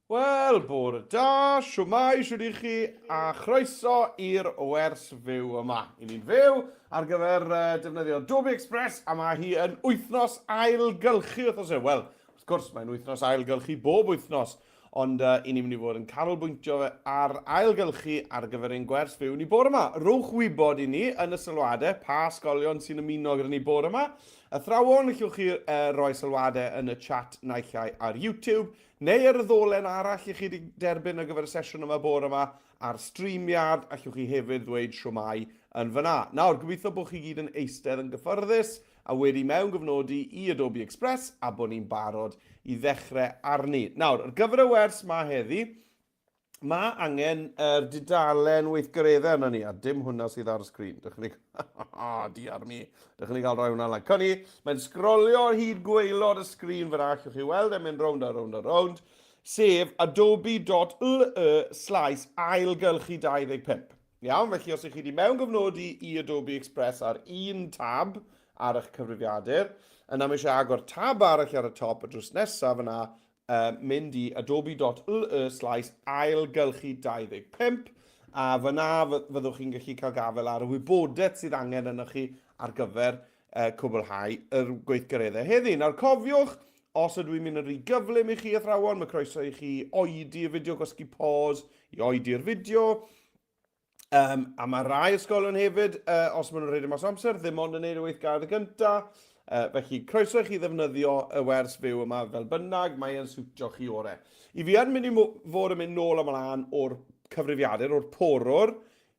Wel, bore da, shwmae, shwd i chi, a chroeso i'r wers fyw yma. I ni'n fyw ar gyfer uh, defnyddio Adobe Express, a mae hi yn wythnos ailgylchu wythnos yma. Wel, wrth gwrs, mae'n wythnos ailgylchu bob wythnos, ond uh, i ni'n mynd i fod yn canolbwyntio fe ar ailgylchu ar gyfer ein gwers fyw ni bore yma. Rowch wybod i ni yn y sylwadau pa ysgolion sy'n ymuno gyda ni bore yma. Athrawon, allwch chi uh, roi sylwadau yn y chat naill ai ar YouTube, Neu ar y ddolen arall i chi wedi derbyn ar gyfer y sesiwn yma bore yma, ar StreamYard, allwch chi hefyd ddweud shwmae yn fyna. Nawr, gobeithio bod chi gyd yn eistedd yn gyffyrddus a wedi mewn gyfnodi i Adobe Express a bod ni'n barod i ddechrau arni. Nawr, ar gyfer y wers ma heddi, mae angen yr dudalen weithgareddau arno ni, a dim hwnna sydd ar y sgrin. Dych ni... Diar mi. Dych ni gael rhoi hwnna lan. Cynni, mae'n sgrolio ar hyd gwaelod y sgrin fyna, allwch chi weld e'n mynd rownd a rownd a rownd, sef adobe.ly slaes ailgylchu 25. Iawn, felly os ych chi wedi mewn gyfnodi i Adobe Express ar un tab ar eich cyfrifiadur, yna mae eisiau agor tab arall ar y top y drws nesaf yna, mynd i adobe.ly slaes ailgylchu 25 a fyna fyddwch chi'n gallu cael gafael ar y wybodaeth sydd angen ynoch chi ar gyfer uh, cwblhau yr gweithgareddau heddi. Nawr cofiwch, os ydw i'n mynd yn rhy gyflym i chi athrawon, mae croeso i chi oedi y fideo, gwasgu pause i oedi'r fideo. Um, a mae rai ysgolion hefyd, uh, os maen nhw'n rhedeg mas o amser, ddim ond yn neud y weithgaredd y gyntaf. Uh, felly, croeso i chi ddefnyddio y wers fyw yma fel bynnag, mae e'n siwtio chi orau. I fi yn mynd i fod yn mynd nôl ymlaen o'r cyfrifiadur, o'r porwr,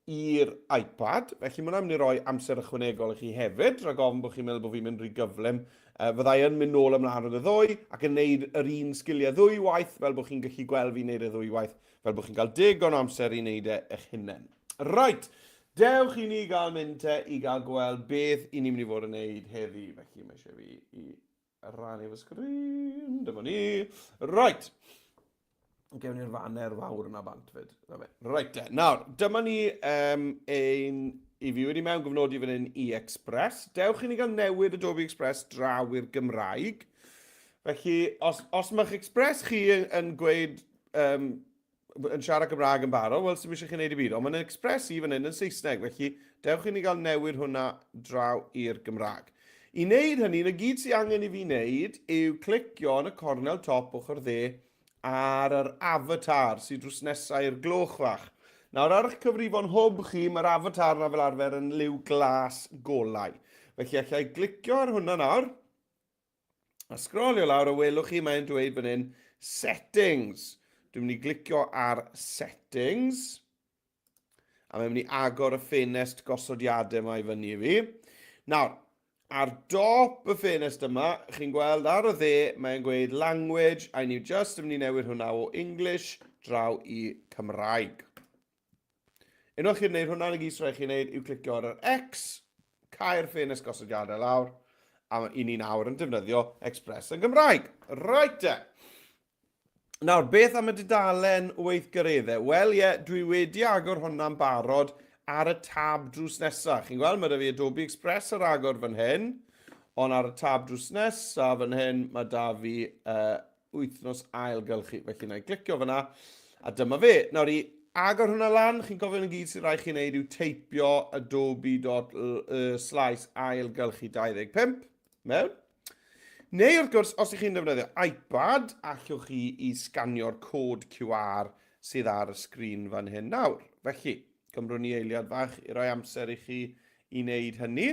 i'r iPad, felly mae hwnna'n mynd i roi amser ychwanegol i chi hefyd, rhag ofn bod chi'n meddwl bod fi'n mynd rhy gyflym. Uh, fyddai yn mynd nôl ymlaen rhwng y ddwy ac yn neud yr un sgiliau ddwy waith, fel bod chi'n gallu gweld fi'n neud y ddwy waith Fel bod chi'n cael digon o amser i wneud e eich hunain. Right, dewch i ni gael mynd te i gael gweld beth i ni'n mynd i fod yn wneud heddi. Felly mae eisiau fi i rannu fy sgrin. Dyma ni. Right. Gewn ni'r faner fawr yna bant fyd. Right te. Nawr, dyma ni um, ein... I fi wedi mewn gyfnodi fan hyn i Express. Dewch i ni gael newid Adobe Express draw i'r Gymraeg. Felly, os, os mae'ch Express chi yn, yn gweud um, yn siarad Cymraeg yn barod, wel, sy'n eisiau chi wneud i byd. Ond mae'n Express i fan hyn yn Saesneg, felly dewch i ni gael newid hwnna draw i'r Gymraeg. I wneud hynny, na gyd sy'n angen i fi wneud yw clicio yn y cornel top ochr dde ar yr avatar sydd drws nesau i'r gloch fach. Nawr ar eich cyfrifon hwb chi, mae'r avatar yna fel arfer yn liw glas golau. Felly allai glicio ar hwnna nawr, A sgrolio lawr a welwch chi mae'n dweud fan hyn settings. Dwi'n mynd i glicio ar settings. A mae'n mynd i agor y ffenest gosodiadau yma i fyny i fi. Nawr, ar dop y ffenest yma, chi'n gweld ar y dde, mae'n gweud language, a ni just yn mynd i newid hwnna o English draw i Cymraeg. Unwaith chi'n gwneud hwnna, na gyd sy'n rhaid chi wneud yw clicio ar yr X, cau'r ffenest gosodiadau lawr, a i ni nawr yn defnyddio Express yn Gymraeg. Right te. Nawr, beth am y dudalen weithgareddau? Wel, ie, dwi wedi agor hwnna'n barod ar y tab drws nesaf. Chi'n gweld, mae da fi Adobe Express ar agor fan hyn, ond ar y tab drws nesaf fan hyn, mae da fi uh, wythnos ailgylchu. Felly na i glicio fyna, a dyma fe. Nawr i agor hwnna lan, chi'n gofyn yn gyd sy'n rhaid chi wneud yw teipio adobe.ly slaes ailgylchu 25 mewn. Neu wrth gwrs, os ych chi'n defnyddio iPad, allwch chi i sganio'r cod QR sydd ar y sgrin fan hyn nawr. Felly, cymrwn ni eiliad fach i roi amser i chi i wneud hynny.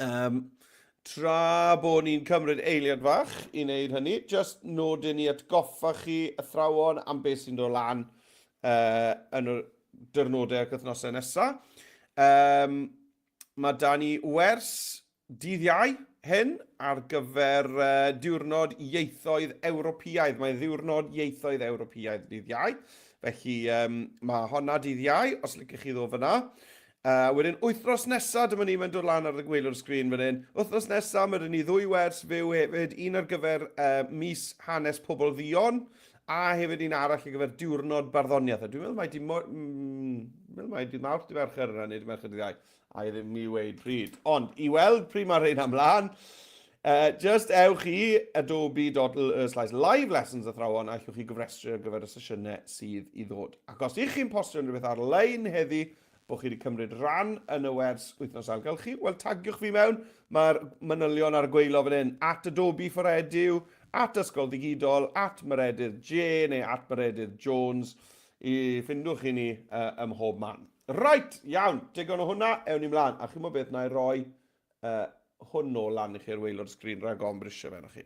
Um, tra bod ni'n cymryd eiliad fach i wneud hynny, just nodyn i atgoffa chi athrawon am beth sy'n dod lan uh, yn y dyrnodau ac wythnosau nesaf. Um, mae da ni wers dydd Iau hyn ar gyfer uh, diwrnod ieithoedd Ewropeaidd. Mae'n ddiwrnod ieithoedd Ewropeaidd dydd Iau. Felly um, mae honna dydd Iau, os licech chi ddod fyna. Uh, wedyn, wythnos nesaf, dyma ni, mae'n dod lan ar y gwaelod sgrin fan hyn. Wythnos nesaf, mae dyn ni ddwy wers fyw hefyd, un ar gyfer uh, mis hanes pobl ddion, a hefyd un arall ar gyfer diwrnod barddoniaeth. A dwi'n meddwl mai di, mm, meddwl mai di Mawrth di Mercher yna, neu di Mercher di Iau, a i ddim i weid pryd. Ond, i weld pryd mae rhain ymlaen, Just ewch i adobe.ly/live lessons athrawon a allwch chi gofrestru ar gyfer y sesiynau sydd i ddod. Ac os ych chi'n postio unrhyw beth ar-lein heddi, bod chi wedi cymryd rhan yn y wers wythnos ailgylchu, wel tagiwch fi mewn, mae'r manylion ar y gwaelod fan hyn, at Adobe for Edu, at Ysgol Ddigidol, at Meredydd J neu at Meredydd Jones, i ffindwch chi ni ym mhob man. Right, iawn, digon o hwnna, ewn ni mlaen. A chi'n gwybod beth, na i roi hwn nôl lan i chi ar waelod y sgrin rhag ofn brisio fe arnoch chi.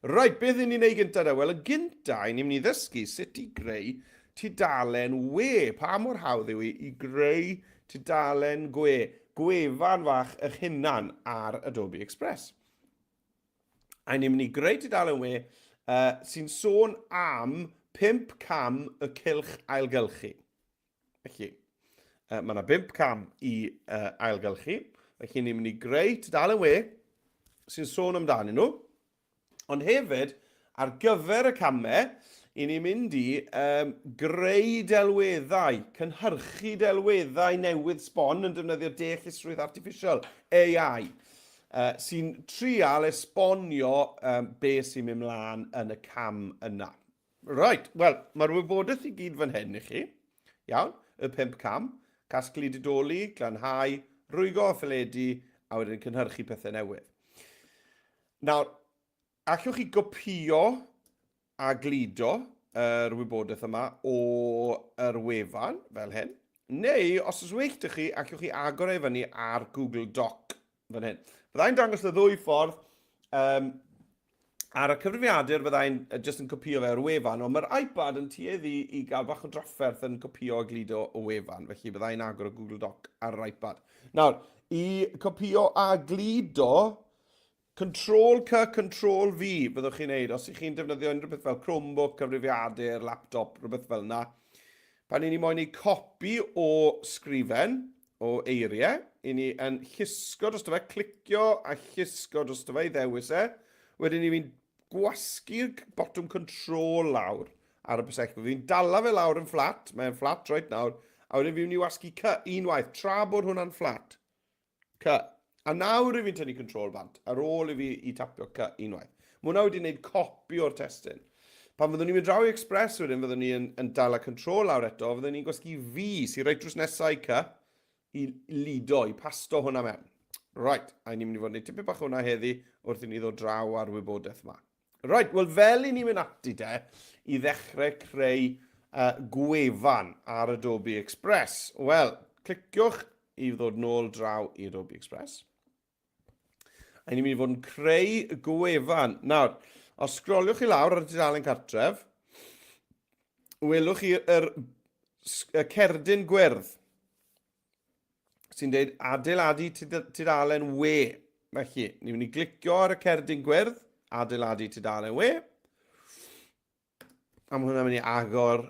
Reit, beth ni'n ei wneud gyntaf de? Wel, y gyntaf, ni'n mynd i ddysgu sut i greu tudalen we. Pa mor hawdd yw i i greu tudalen gwe, gwefan fach eich hunan ar Adobe Express. A ni'n mynd i greu tudalen we sy'n sôn am 5 cam y cylch ailgylchu. Felly, mae yna bump cam i ailgylchu. Felly ni'n mynd i greu tudalen we sy'n sôn amdanyn nhw. Ond hefyd, ar gyfer y camau, i ni'n mynd i um, greu delweddau, cynhyrchu delweddau newydd sbon yn defnyddio deallusrwydd artiffisial, AI, sy'n trial esbonio um, be sy'n mynd mlaen yn y cam yna. Right, wel, mae'r wybodaeth i gyd fan hyn i chi. Iawn, y pump cam. Casglu didoli, glanhau, rwygo a ffeledu, a wedyn cynhyrchu pethau newydd. Nawr, allwch chi gopïo a gludo yr wybodaeth yma o yr wefan, fel hyn, neu, os oes well 'da chi, allwch chi agor e fyny ar Google Doc fan hyn. Byddai'n dangos y ddwy ffordd. Um, ar y cyfrifiadur byddai'n jyst yn copïo fe o'r wefan, ond mae'r iPad yn tueddu i gael bach o drafferth yn copïo a gludo o wefan, felly byddai'n agor y Google Doc ar yr iPad. Nawr, i copïo a gludo, Control C, Control V byddwch chi'n neud os ych chi'n defnyddio unrhyw beth fel Chromebook, cyfrifiadur, laptop, rhywbeth fel yna. Pan i ni moyn ei copi o sgrifen, o eiriau, i ni yn llusgo drosto fe, clicio a llusgo drosto fe i ddewis e. Wedyn i fi'n gwasgu'r botwm control lawr ar y bysellfwrdd. Fi'n dala fe lawr yn fflat, mae'n fflat reit nawr, a wedyn fi'n mynd i wasgu C unwaith, tra bod hwnna'n fflat. C. A nawr i fi'n tynnu control bant, ar ôl i fi i tapio C unwaith. Mae hwnna wedi gwneud copi o'r testun. Pan fyddwn ni'n mynd draw i Express wedyn, fyddwn ni yn, yn dala control lawr eto, fyddwn ni'n gwasgu V, sy'n reit drws nesau i C, i lido, i pasto hwnna mewn. Right, a ni'n mynd i fod yn gwneud tipyn bach hwnna heddi wrth i ni ddod draw ar wybodaeth yma. Right, wel fel i ni'n mynd ati de, i ddechrau creu gwefan ar Adobe Express. Wel, cliciwch i ddod nôl draw i Adobe Express. A ni'n mynd i fod yn creu gwefan. Nawr, os sgroliwch i lawr ar y tudalen cartref, welwch chi yr, y cerdyn gwyrdd sy'n dweud adeiladu tudalen we. Felly, ni'n mynd i glicio ar y cerdyn gwyrdd, adeiladu tudalen we. A mae hwnna'n mynd i agor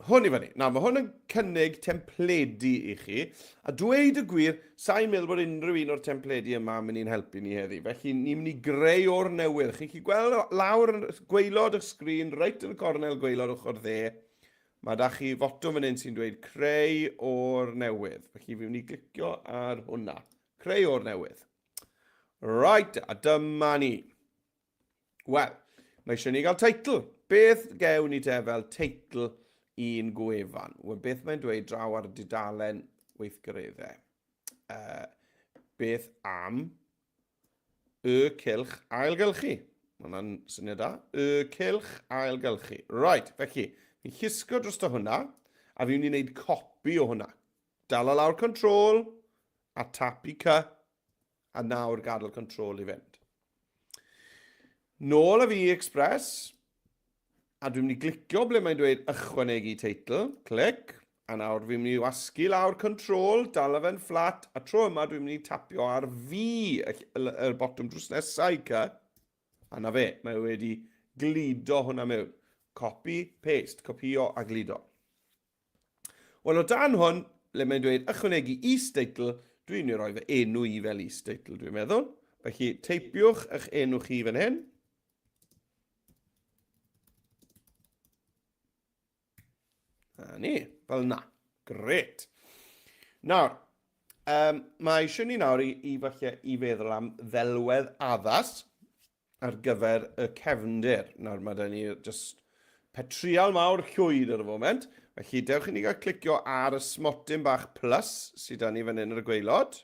hwn i fyny. Nawr, mae hwn yn cynnig templedi i chi, a dweud y gwir, sa'n meddwl bod unrhyw un o'r templedi yma yn mynd i'n helpu ni heddi. Felly, ni'n mynd i greu o'r newydd. Chi'n gallu gweld lawr yn gwaelod eich sgrin, reit yn y cornel gwaelod ochr dde, mae da chi fotwm fan hyn sy'n dweud creu o'r newydd. Felly, fi'n mynd i glicio ar hwnna. Creu o'r newydd. Right, a dyma ni. Wel, mae eisiau ni gael teitl. Beth gewn ni te fel teitl i'n gwefan? Wel, beth mae'n dweud draw ar y dudalen weithgareddau? Beth am y cylch ailgylchu? Mae hwnna'n syniad da. Y cylch ailgylchu. Right, felly, fi'n llusgo drosto hwnna, a fi'n mynd i wneud copi o hwnna. Dala lawr control, a tap i C, a nawr gadael control i fynd. Nôl â fi i Express, a dwi'n mynd i glicio ble mae'n dweud ychwanegu teitl, clic, a nawr fi'n mynd i wasgu lawr control, dala fe'n fflat, a tro yma dwi'n mynd i tapio ar V, y, y, y botwm drws nesau i C, a na fe, mae wedi gludo hwnna mewn. Copy, paste, copio a gludo. Wel, o dan hwn, le mae'n dweud ychwanegu is-deitl, dwi'n mynd i roi fy enw i fel is-deitl, dwi'n meddwl. Felly, teipiwch eich enw chi fan hyn. A ni, fel yna. Gret. Nawr, um, mae eisiau ni nawr i, i falle i feddwl am ddelwedd addas. ar gyfer y cefndir. Nawr mae da ni just petrial mawr llwyd ar y foment. Felly dewch i ni gael clicio ar y smotyn bach plus sydd da ni fan hyn ar y gwaelod.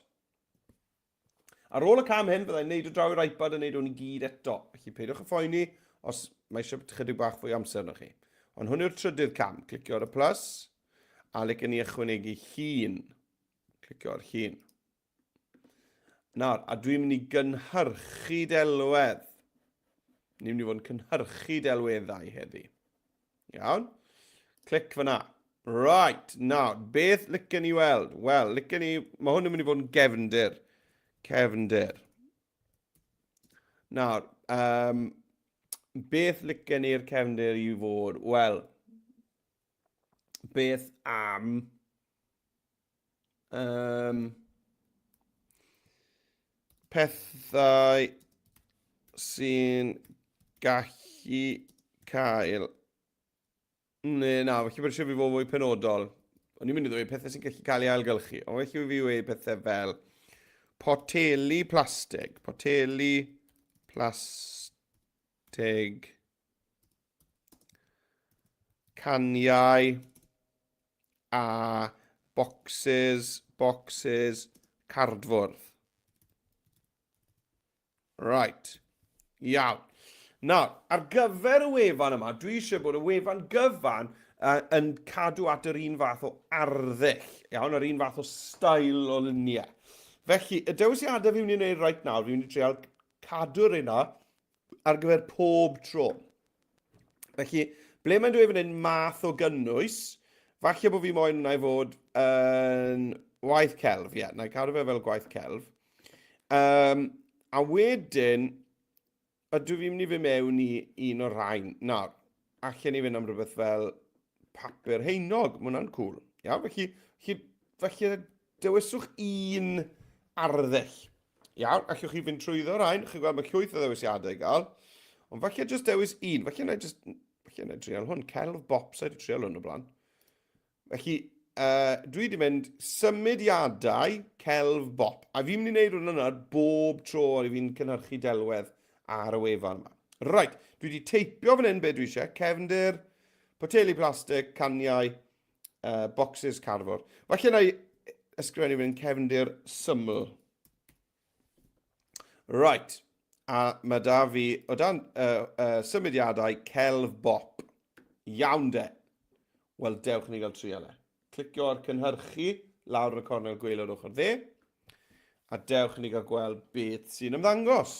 Ar ôl y cam hyn, byddai'n neud o draw i'r iPad a neud hwn i gyd eto. Felly peidiwch â phoeni os mae eisiau chydig bach fwy amser na chi. Ond hwn yw'r trydydd cam. Clicio ar y plus a licen ni ychwanegu llun. Clicio ar llun. Nawr, a dwi'n mynd i gynhyrchu delwedd. Ni'n mynd i fod yn cynhyrchu delweddau heddi. Iawn? Clic fyna. Right, nawr, beth licen ni weld? Wel, licen ni... Mae hwn yn mynd i fod yn gefndir. Cefndir. Nawr, um, beth licen ni'r cefndir i fod? Wel, beth am... Um, pethau sy'n gallu cael... Ne, na, felly bod eisiau fi fod fwy penodol. O'n i'n mynd i ddweud pethau sy'n gallu cael ei ailgylchu, ond felly fi wedi pethau fel poteli plastig, poteli plastig, caniau, a bocsys, bocsys, cardfwrdd. Right. Iawn. Nawr, ar gyfer y wefan yma, dwi eisiau bod y wefan gyfan uh, yn cadw at yr un fath o arddull, iawn, yr un fath o stael o luniau. Felly, y dewisiadau fi'n mynd i wneud right nawr, fi'n mynd i trial cadw'r un ar gyfer pob tro. Felly, ble mae'n dweud fan hyn math o gynnwys, falle bod fi moyn hwnna i fod yn waith celf, ie, yeah, na i cadw fe fel gwaith celf. Um, a wedyn, ydw fi'n mynd i fynd mewn i un o'r rhain. Nawr, allan ni fynd am rhywbeth fel papur heinog, mae hwnna'n cool. Iawn, felly, felly, felly dewiswch un arddull. Iawn, allwch chi fynd trwyddo rhain, chi'n gweld mae llwyth o ddewisiadau i gael. Ond falle jyst dewis un, falle na jyst, falle na trial hwn, celf bop, sa'i wedi trial hwn o blaen. Felly, uh, dwi wedi mynd symudiadau celf bop. A fi'n mynd i wneud hwn yna bob tro i fi'n cynhyrchu delwedd ar y wefan yma. Right, dwi wedi teipio fan hyn be dwi eisiau, cefndir, poteli plastig, caniau, uh, boxes cardfwrdd. Falle na i ysgrifennu fan hyn cefndir syml. Right, a mae da fi o dan uh, uh, symudiadau celf bop. Iawn de. Wel, dewch ni gael trial e. Clicio ar cynhyrchu lawr yn y cornel gwaelod ochr dde. A dewch ni gael gweld beth sy'n ymddangos.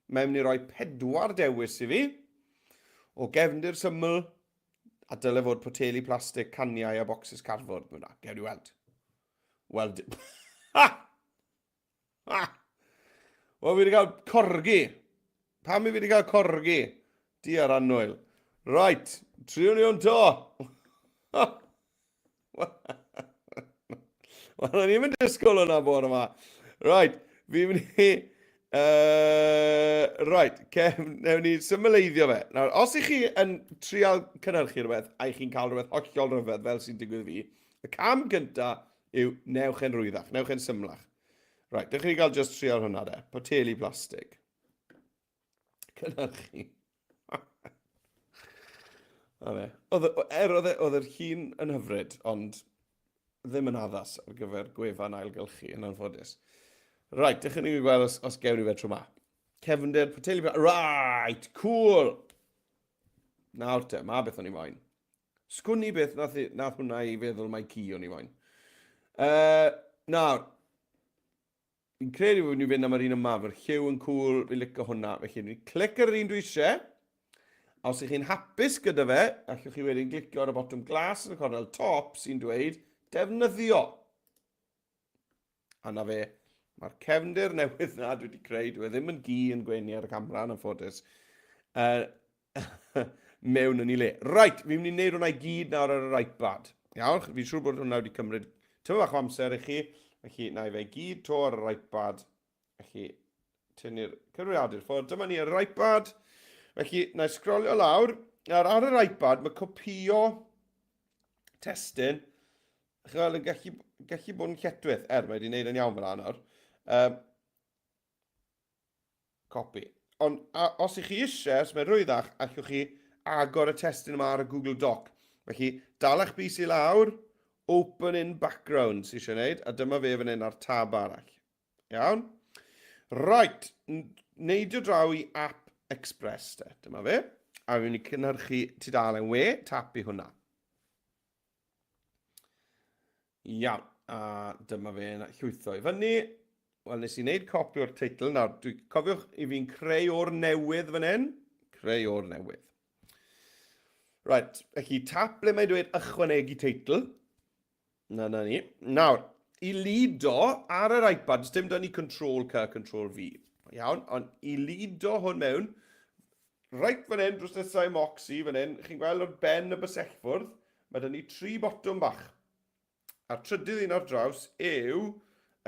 Mae'n mynd i roi pedwar dewis i fi o gefndir syml a dyle fod poteli plastig, caniau a bocsys cardfwrdd. Mae'n gewn ni weld. Wel... Ha! Ha! Wel, fi wedi cael corgi. Pam fi wedi cael corgi? Di ar annwyl. Right, triwn ni o'n to. Wel, o'n i'n mynd disgwyl hwnna bore yma. Right, fi'n mynd i... Uh, right, cef, newn ni symleiddio fe. Nawr, os ych chi yn trial cynhyrchu rhywbeth a ych chi'n cael rhywbeth hollol rhyfedd fel sy'n digwydd fi, y cam cynta yw newch e'n rwyddach, newch e'n symlach. Right, dewch i ni gael just trial hwnna de. Poteli plastig. Cynhyrchu. A fe. Oedd, er oedd, e, oedd yr hun yn hyfryd, ond ddim yn addas ar gyfer gwefan ailgylchu, yn anffodus. Right, dych chi'n gweld os, os gewn ni fe tro ma. Cefndir, poteli... Right, cool! Nawr te, ma beth o'n i moyn. Sgwn i beth nath, nath hwnna i feddwl mai ci o'n i moyn. Uh, nawr, fi'n credu bod ni'n fynd am yr un yma, fy'r lliw yn cool, fi'n licio hwnna. Felly, ni'n clic ar yr un dwi eisiau. A os ych chi'n hapus gyda fe, allwch chi wedyn glicio ar y botwm glas yn y cornel top sy'n dweud defnyddio. A na fe, mae'r cefndir newydd na dwi wedi creu, dwi e ddim yn gi yn gwenu ar y camera yn anffodus, uh, mewn yn ei le. Right, fi'n mynd i wneud hwnna i gyd nawr ar yr iPad. Iawn, fi'n siŵr bod hwnna wedi cymryd tyma bach o amser i chi, felly na i fe gyd to ar yr iPad. Felly, tynnu'r cyfrifiadur ffwrdd. Dyma ni ar yr iPad. Felly, na i sgrolio lawr. Nawr, ar yr iPad, mae copio testun Chi'n gweld, yn gallu, gallu bod yn lletchwith, er mae wedi gwneud yn iawn fel nawr. Um, copy. Ond a, os ych chi eisiau, os mae'n rhwyddach, allwch chi agor y testun yma ar y Google Doc. Felly, dal eich bys i lawr, open in background sy'n eisiau gwneud, a dyma fe fan hyn ar tab arall. Iawn? Right, neidio draw i App Express, de. Dyma fe. A fi'n mynd i cynhyrchu tudalen we, tap i hwnna. Iawn, a dyma fe'n llwytho i fyny. Wel, nes i wneud copi o'r teitl. Nawr, dwi, cofiwch i fi'n creu o'r newydd fan hyn. Creu o'r newydd. Right, felly tap ble mae'n dweud ychwanegu teitl. Na, na ni. Nawr, i lido ar yr iPad, dim dyn ni Control C, Control V. Iawn, ond i lido hwn mewn, reit fan hyn, drws nesau Moxie fan hyn, chi'n gweld ar ben y bysellfwrdd, mae dyn ni tri botwm bach. A'r trydydd un ar draws yw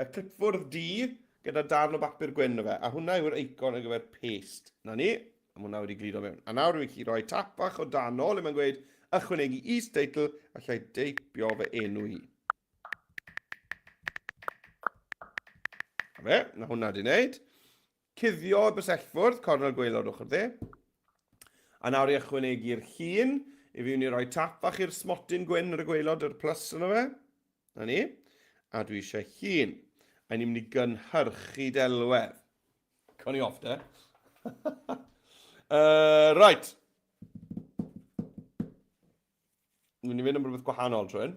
y clipfwrdd du gyda darn o bapur gwyn o fe. A hwnna yw'r eicon ar gyfer paste. Na ni, a mae hwnna wedi gludo mewn. A nawr rwy'n gallu rhoi tap bach o dan ôl le mae'n gweud ychwanegu is-deitl, allai deipio fy enw i. A fe, na hwnna wedi wneud. Cuddio y bysellfwrdd, cornel gwaelod ochr dde. A nawr i ychwanegu'r llun, i fi wni roi tap fach i'r smotyn gwyn ar y gwaelod, yr plus yno fe. Na ni. A dwi eisiau llun. A ni'n mynd i gynhyrchu delwedd. Con i off de. right. Mynd i fynd am rhywbeth gwahanol tro hyn.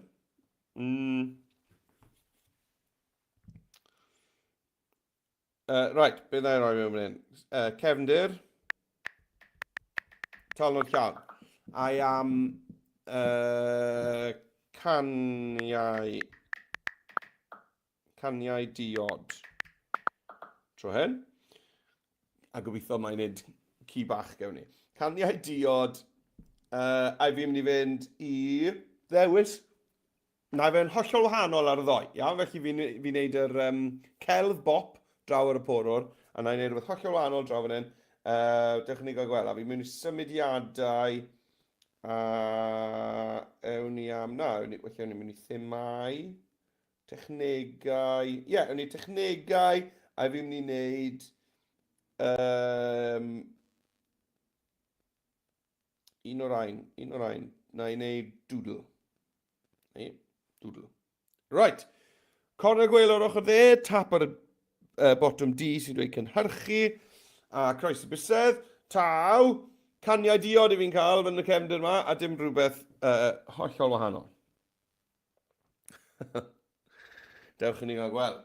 Right, beth na i roi mewn fan hyn? Cefndir. Talnod llawn. I am caniau... Caniau diod. Tro hyn. A gobeithio mae'n nid ci bach gewn ni. Caniau diod. A fi'n mynd i fynd i ddewis Na fe'n hollol wahanol ar y ddoe, iawn? Felly fi'n fi wneud yr um, celf bop draw ar y porwr, a na i wneud rhywbeth hollol wahanol draw fan hyn. Dewch i ni gael gweld, a fi'n mynd i symudiadau, a ewn ni am, na, ewn ni, felly ewn ni'n mynd i themau, technegau, ie, yeah, ewn ni technegau, a fi'n mynd i wneud um, Un o'r rhain, un o'r rhain. Na i wneud doodle. Neu, doodle. Right. Corner gwaelod ochr dde, tap ar y botwm D sy'n dweud cynhyrchu, a croes y bysedd, taw, caniau diod i fi'n cael fan y cefndir yma, a dim rhywbeth hollol wahanol. Dewch i ni gael gweld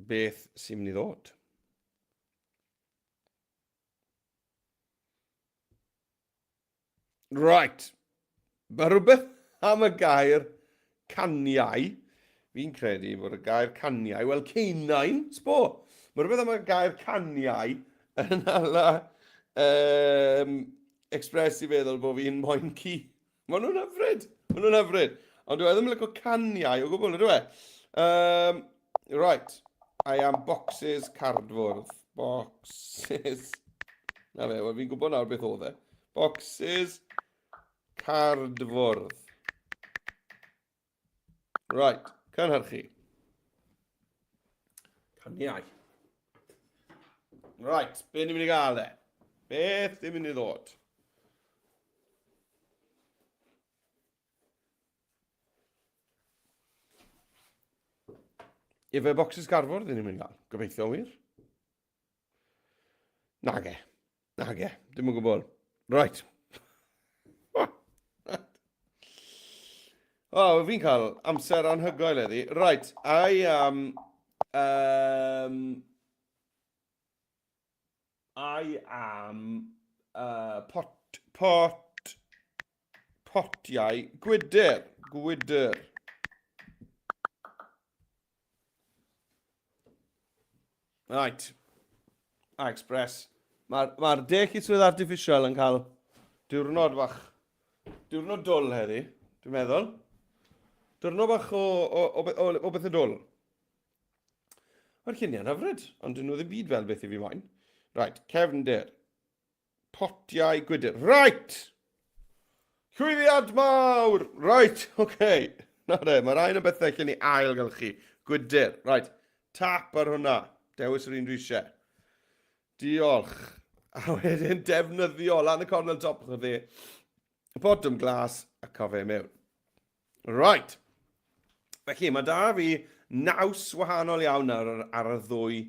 beth sy'n mynd i ddod. Right. Mae rhywbeth am y gair caniau. Fi'n credu bod y gair caniau, wel canine, sbo. Mae rhywbeth am y gair caniau yn ala um, Express i feddwl bod fi'n moyn ci. Maen nhw'n hyfryd. Maen nhw'n hyfryd. Ond dwi e ddim yn licio caniau o gwbl, ydw e? Um, right. I am boxes cardfwrdd. Boxes. Na fe, wel fi'n gwybod nawr beth oedd e. Boxes cardfwrdd. Right, cynhyrchu. Caniau. Right, be ni'n mynd i gael e? Beth ni'n mynd i ddod? Ife bocsys cardfwrdd ni'n mynd i gael? Gobeithio wir. Nage. Nage. Dim yn gwybod. Right. O, oh, fi'n cael amser anhygoel heddi. Right, I am... I am pot, pot, potiau gwydr. Gwydr. Right. Express. Mae'r ma deallusrwydd artiffisial yn cael diwrnod bach, diwrnod dwl heddi, dwi'n meddwl. Diwrnod bach o, o, o, o, o bethau dwl. Mae'r lluniau'n hyfryd, ond dyn nhw ddim byd fel beth i fi moyn. Right, cefndir. Potiau gwydr. Right! Llwyddiant mawr! Right, oce. Okay. Na de, mae rhain yn bethau lle ni ailgylchu. Gwydr. Right, tap ar hwnna. Dewis yr un dwi eisiau. Diolch. A wedyn defnyddio lan y cornel top ochr dde. Botwm glas a cofe mewn. Right. Felly, mae da fi naws wahanol iawn ar, ar, y ddwy,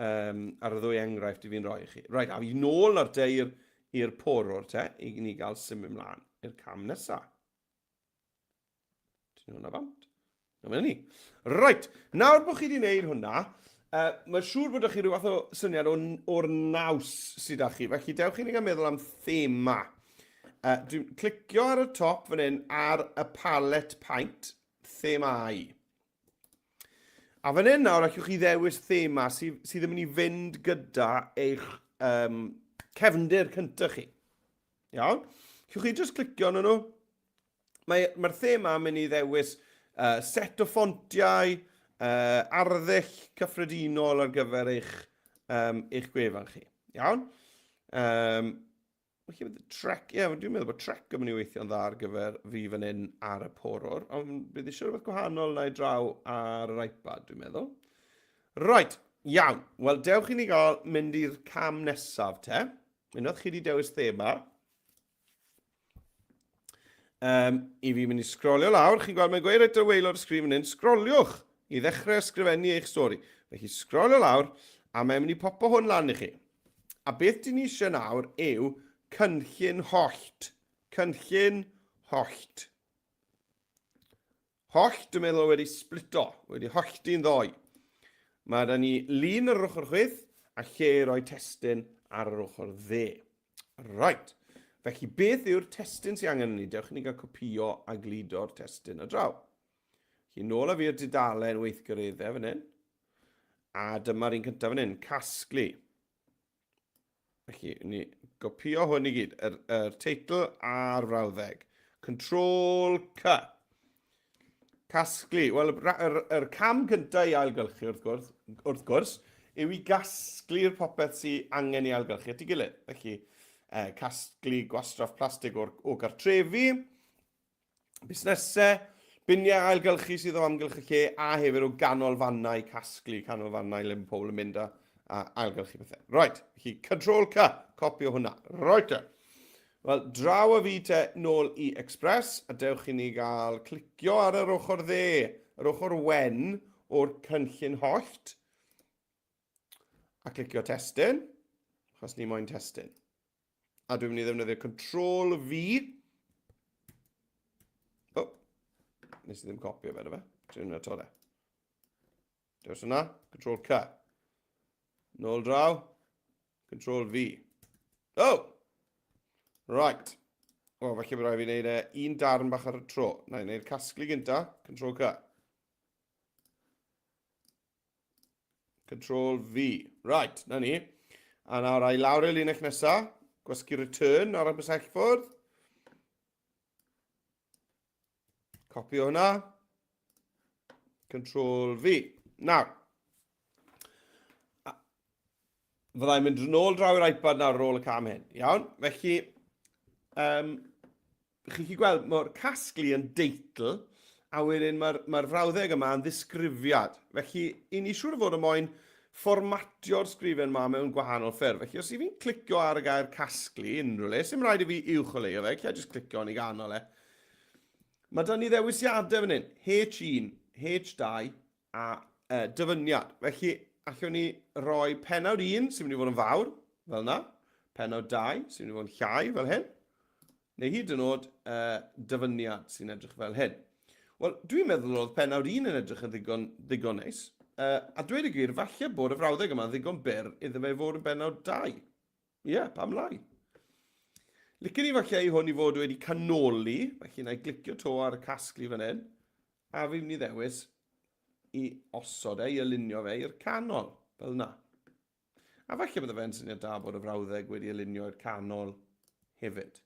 um, ar y ddwy enghraifft i fi'n rhoi i chi. Right, a fi nôl ar te i'r porwr te, i ni gael symud mlaen i'r cam nesaf. Ti'n hwnna bant? Na ni. Right, nawr bod chi wedi gwneud hwnna, uh, mae'n siŵr bod chi rhyw fath o syniad o'r naws sydd â chi. Felly dewch i ni gael meddwl am thema. Dwi'n clicio ar y top fan hyn ar y palet paint, themau. A fan hyn nawr allwch chi ddewis thema sydd, sydd yn mynd i fynd gyda eich um, cefndir cyntaf chi. Iawn? Allwch chi jyst clicio arnyn nhw. Mae'r mae thema yn mynd i ddewis set o ffontiau, arddull cyffredinol ar gyfer eich, um, eich gwefan chi. Iawn? Um, Felly bydd Trek, ie, yeah, dwi'n meddwl bod Trek yn mynd i weithio'n dda ar gyfer fi fan hyn ar y porwr, ond bydd eisiau rhywbeth gwahanol na i draw ar yr iPad, dwi'n meddwl. Right, iawn. Wel, dewch i ni gael mynd i'r cam nesaf te. Unwaith chi wedi dewis thema, Um, I fi mynd i sgrolio lawr, chi'n gweld mae'n gweud reit ar waelod y sgrin fan hyn, sgroliwch i ddechrau ysgrifennu eich stori. Felly sgrolio lawr, a mae'n mynd i popo hwn lan i chi. A beth dyn ni eisiau nawr yw cynllun hollt. Cynllun hollt. Hollt, dwi'n meddwl, wedi splito, wedi hollti'n ddoi. Mae da ni lun ar yr ochr chwith a lle i roi testun ar yr ochr dde. Right. Felly, beth yw'r testun sy'n angen ni? Dewch i ni gael copio a gludo'r testun o draw. Felly, nôl â fi i'r dudalen weithgareddau fan hyn. A dyma'r un cyntaf fan hyn, casglu. Felly, ni gopio hwn i gyd, yr, yr teitl a'r frawddeg. Control C. Casglu. Wel, yr, yr, yr cam cyntaf i ailgylchu, wrth gwrs, wrth gwrs, yw i gasglu'r popeth sydd angen i ailgylchu at ei gilydd. Felly, eh, casglu gwastraff plastig o'r, o gartrefi, busnesau, biniau ailgylchu sydd o amgylch y lle, a hefyd o ganolfannau casglu, canolfannau le mae pobl yn mynd a, a ailgylchu pethau. Right, felly Control C, copio hwnna. Right, Wel, draw â fi te nôl i Express, a dewch i ni gael clicio ar yr ochr dde, yr ochr wen o'r cynllun hollt, a clicio testun, achos ni moyn testun. A dwi'n mynd i ddefnyddio Control V. Oh, nes i ddim copio fe, fe. Dwi'n mynd to de. Dewis hwnna, Control C. Nôl draw, Control V. Oh! Right. O, falle bod rhaid fi wneud e un darn bach ar y tro. Na i wneud casglu gynta. Control C. Control V. Right, na ni. A nawr ai lawr i'r linell nesa. Gwasgu return ar y bysellfwrdd. Copio hwnna. Control V. Nawr. Fyddai'n mynd yn ôl draw i'r iPad nawr ar ôl y cam hyn. Iawn? Felly, um, chi'n gallu gweld, mae'r casglu yn deitl, a wedyn mae'r mae frawddeg yma yn ddisgrifiad. Felly, i ni siŵr o fod y moyn fformatio'r sgrifen yma mewn gwahanol ffyrdd. Felly, os i fi'n clicio ar y gair casglu unrhyw le, sy'n rhaid i fi uwch o leio fe, lle jyst clicio yn ei ganol e. Mae da ni ddewisiadau fan hyn, H1, H2 a uh, dyfyniad. Felly, allwn ni roi penawd 1 sy'n mynd i fod yn fawr, fel yna, penawd 2 sy'n mynd i fod yn llai, fel hyn, neu hyd yn oed uh, dyfyniad sy'n edrych fel hyn. Wel, dwi'n meddwl oedd penawd 1 yn edrych yn ddigon, ddigon neis. Uh, a dweud y gwir, falle bod y frawddeg yma'n ddigon byr iddo fe fod yn benawd 2. Ie, yeah, pam lai? Licen i falle i hwn i fod wedi canoli, felly na i glicio to ar y casglu fan hyn, a fi'n mynd i ddewis i osod e, i alinio fe i'r canol, fel yna. A falle bydde fe'n syniad da bod y frawddeg wedi alinio i'r canol hefyd.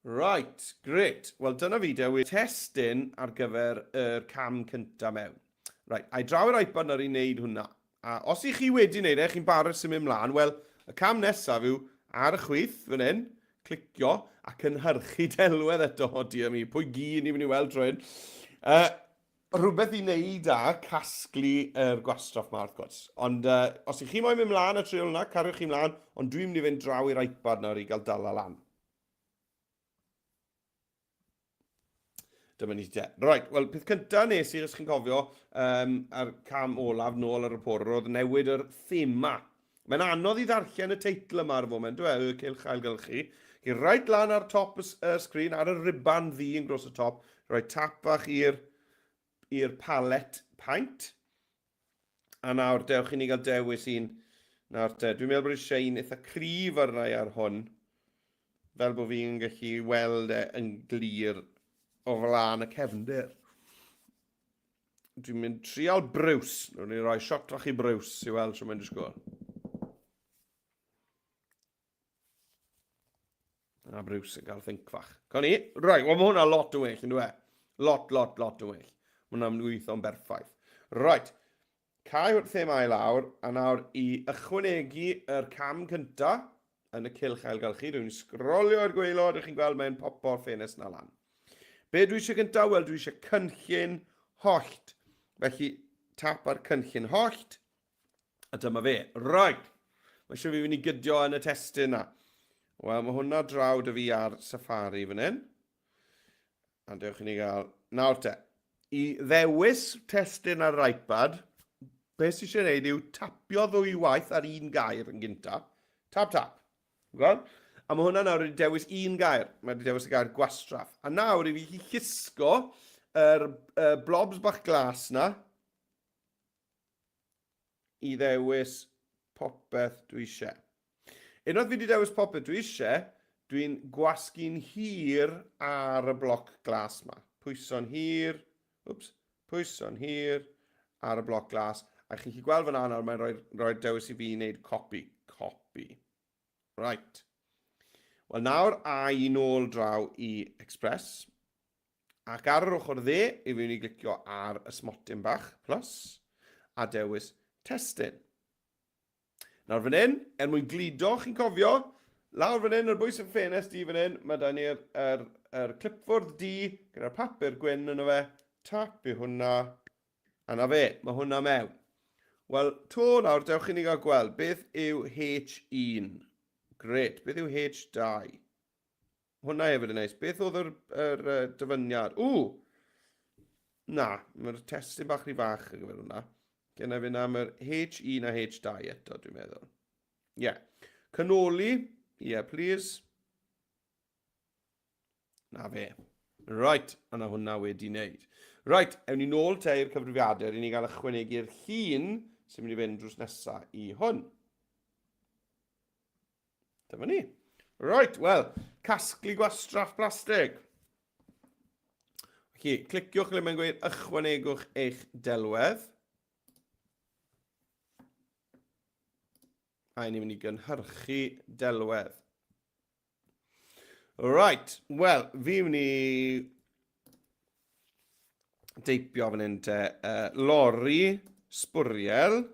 Right, grêt. Wel, dyna fi dewis testun ar gyfer yr cam cyntaf mewn. Right, a i draw i'r iPad nawr i wneud hwnna. A os i chi wedi wneud e, chi'n barod symud mlaen, wel, y cam nesaf yw ar y chwith fan hyn, clicio a cynhyrchu delwedd eto. O, dear me, pwy gi ni'n mynd i weld tro hyn. Uh, rhywbeth i wneud â casglu yr gwastraff ma, wrth gwrs. Ond uh, os ych chi moyn mynd mlaen a trio hwnna, cariwch chi mlaen, ond dwi'n mynd i fynd draw i'r iPad nawr i gael dala lan. Dyma ni te. Right, wel, peth cyntaf nes i, os chi'n cofio, um, ar cam olaf nôl ar y porwr, oedd newid yr thema. Mae'n anodd i ddarllen y teitl yma ar y foment, dwi e, y cylch ailgylchu. Chi reit lan ar top y, y sgrin, ar y riban ddu yn gros y top, rhoi tap fach i'r i'r palet paint. A nawr, dewch i ni gael dewis un. Nawr te, dwi'n meddwl bod eisiau un eitha cryf arna i ar hwn. Fel bod fi'n gallu weld e yn glir o flaen y cefndir. Dwi'n mynd trial Bruce. Nw'n ni roi shot fach i Bruce i weld sy'n mynd disgwyl. A Bruce yn cael think fach. Con ni. Right, wel mae hwnna lot yn well, yn dwi? E? Lot, lot, lot yn well. Mae hwnna'n gweithio'n berffaith. Right. Cau wrth themau lawr, a nawr i ychwanegu yr cam cynta yn y cylch ailgylchu, dwi'n sgrolio i'r gwaelod, ydych chi'n gweld mae'n popo'r ffenest na lan. Be dwi eisiau gyntaf? Wel, dwi eisiau cynllun hollt. Felly, tap ar cynllun hollt, A dyma fe. Right. Mae eisiau fi fynd i gydio yn y testun na. Wel, mae hwnna draw dy fi ar Safari fan hyn. A dewch i ni gael... Nawr te. I ddewis testun ar yr iPad, beth sydd eisiau gwneud yw tapio ddwy waith ar un gair yn gynta. Tap, tap. Gweld? A mae hwnna nawr wedi dewis un gair. Mae wedi dewis y gair gwastraff. A nawr i fi llusgo yr uh, blobs bach glas na i ddewis popeth dwi eisiau. Unwaith fi wedi dewis popeth dwi eisiau, dwi'n gwasgu'n hir ar y bloc glas yma. Pwyso'n hir, wps, pwyso'n hir ar y bloc glas. A chi'n gallu gweld fyna nawr, mae'n rhoi'r rhoi dewis i fi wneud copi. Copi. Right. Wel nawr, a i nôl draw i Express. Ac ar yr ochr dde, i fi i glicio ar y smotyn bach, plus, a dewis testun. Nawr fan hyn, er mwyn gludo, chi'n cofio, lawr fan hyn, ar bwys y ffenest di fan hyn, mae da ni'r er, er clipfwrdd di, gyda'r papur gwyn yno fe, tap i hwnna, a na fe, mae hwnna mewn. Wel, to nawr, dewch i ni gael gweld, beth yw H1? Gret, beth yw H2? Hwnna hefyd yn neis. Beth oedd yr, yr uh, dyfyniad? Ww! Na, mae'r testun bach rhy fach ar gyfer hwnna. Genna fi am yr H1 a H2 eto, dwi'n meddwl. Ie. Yeah. Canoli. Ie, yeah, please. Na fe. Right, a na hwnna wedi wneud. Right, ewn ni nôl te i'r cyfrifiadur i ni gael ychwanegu'r llun sy'n mynd i fynd drws nesaf i hwn. Dyma ni. Right, wel, casglu gwastraff plastig. Felly, cliciwch le mae'n gweud ychwanegwch eich delwedd. A ni'n mynd i gynhyrchu delwedd. Right, wel, fi'n mynd i deipio fan hyn te. Uh, lori, sbwriel.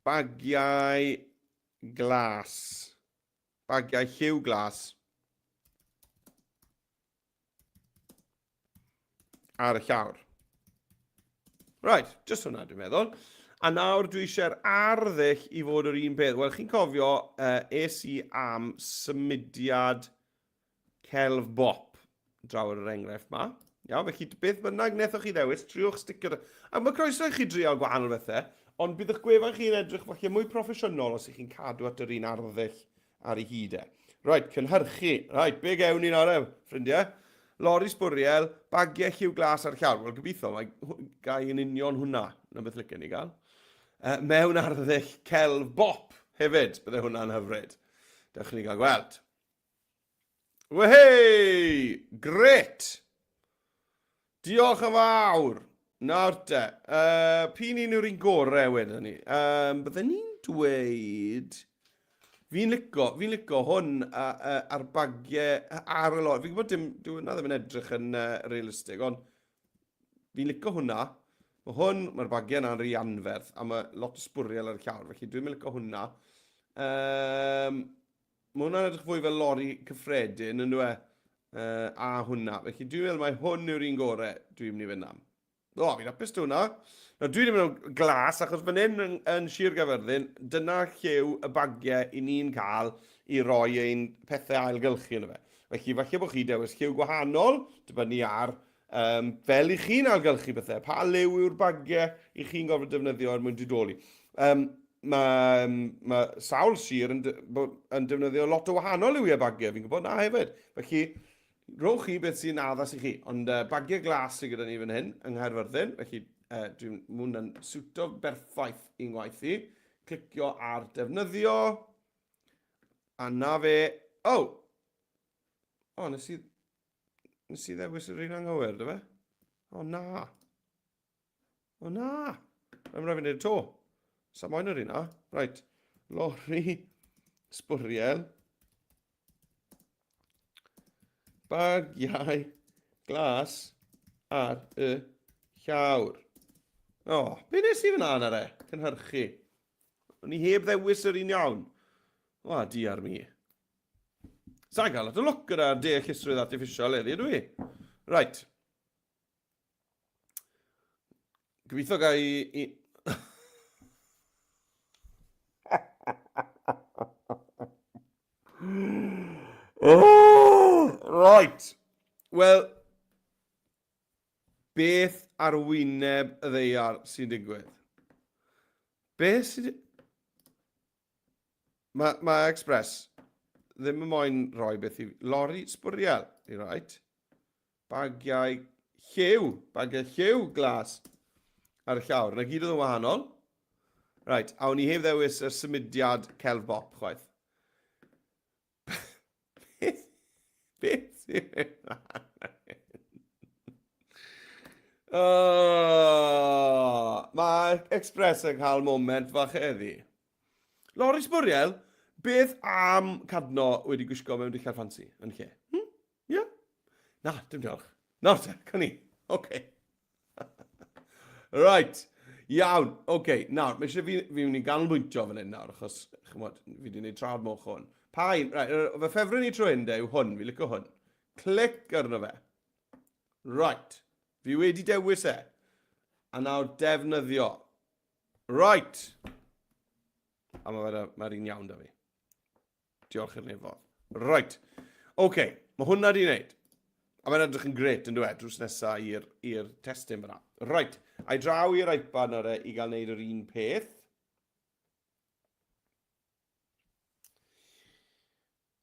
Bagiau glas. Bagiau lliw glas. Ar y llawr. Right, just hwnna dwi'n meddwl. A nawr dwi eisiau'r arddull i fod yr un peth. Wel, chi'n cofio, uh, es i am symudiad celf bop draw ar yr enghraifft ma. Iawn, felly beth bynnag wnaethoch chi ddewis, triwch sticio... A mae croeso i chi drial gwahanol bethau, ond bydd eich gwefan chi'n edrych falle mwy proffesiynol os ych chi'n cadw at yr un arddull ar ei hyd e. Right, cynhyrchu. Right, be gewn ni nawr e, ffrindiau? Lori sbwriel, bagiau lliw glas ar llawr. Wel, gobeithio, mae gai yn union hwnna, na beth licen ni gael. Uh, mewn arddull celf bop hefyd, bydde hwnna'n hyfryd. Dewch i ni gael gweld. Wehey! Gret! Diolch yn fawr! Nawr te, uh, p'un un yw'r un gorau wedyn ni? Um, bydden ni'n dweud... Fi'n lico, fi'n lico hwn a, a, a'r bagiau ar y lor. Fi'n gwybod dim, dyw hwnna ddim yn edrych yn uh, realistig, ond fi'n lico hwnna. Mae hwn, mae'r bagiau yna'n rhy anferth, a mae lot o sbwriel ar y llawr, felly dwi'n lico hwnna. Um, Mae hwnna'n edrych fwy fel lori cyffredin, yn dweud? A hwnna. Felly dwi'n meddwl mai hwn yw'r un gorau dwi'n mynd i fynd am. O, fi'n hapus 'da hwnna. Nawr, dwi ddim yn glas, achos fan hyn yn, yn Sir Gaerfyrddin, dyna lliw y bagiau i ni'n cael i roi ein pethau ailgylchu yno fe. Felly, falle bod chi dewis lliw gwahanol, dibynnu ar um, fel i chi'n ailgylchu pethau. Pa liw yw'r bagiau i chi'n gorfod defnyddio er mwyn didoli. Um, mae, mae sawl sir yn, yn defnyddio lot o wahanol liwiau bagiau, fi'n gwybod na hefyd. Felly, Rhowch chi beth sy'n addas i chi. Ond uh, bagiau glas sydd gyda ni fan hyn yng Nghaerfyrddin, felly uh, dwi'n mwyn yn siwto berffaith i'n ngwaith i. Clicio ar defnyddio. A na fe... Oh! O, oh, nes i... Nes i ddewis yr un anghywir, dy fe? O, oh, na. O na! Mae'n rhaid fi wneud to. Sa moyn yr un na. Right. Lori sbwriel. Bagiau glas ar y llawr. O, oh, be nes i fyna yna re? Cynhyrchu. O'n i heb ddewis yr un iawn. O, a di ar mi. Sa'n cael lot o lwc gyda'r deallusrwydd artiffisial heddi, ydw i? Right. Gobeithio ga i... i... oh, right. Wel, beth ar wyneb y ddeiar sy'n digwydd? Beth sy'n... Mae, mae Express ddim yn moyn rhoi beth i... Lori sbwriel, i right. Bagiau lliw, bagiau lliw glas ar y llawr. Na gyd oedd yn wahanol. Right, a o'n i heb ddewis y symudiad celf bop chwaith. Beth, beth sy'n mynd mlaen? Oh, mae Express yn cael moment fach heddi. Loris Bwriel, beth am Cadno wedi gwisgo mewn dillad ffansi yn lle? Hmm? Ie? Yeah? Na, dim diolch. Nawr te, can ni. Oce. Okay. right. Iawn, oce. Okay. Nawr, mae eisiau fi, fi mynd i ganolbwyntio fan hyn nawr, achos, chymod, fi wedi gwneud trafod moch hwn. Pa un? Right, fy ffefryn i trwy hyn de yw hwn, fi licio hwn. Clic arno fe. Right. Fi wedi dewis e. A nawr defnyddio. Right. A mae'r mae un iawn da fi. Diolch i'r nefodd. Right. Oce, okay. mae hwnna di wneud. A mae'n edrych yn gret yn dweud drws nesaf i'r testun fyna. Right. A i draw i'r iPad nawr e, i gael wneud yr un peth.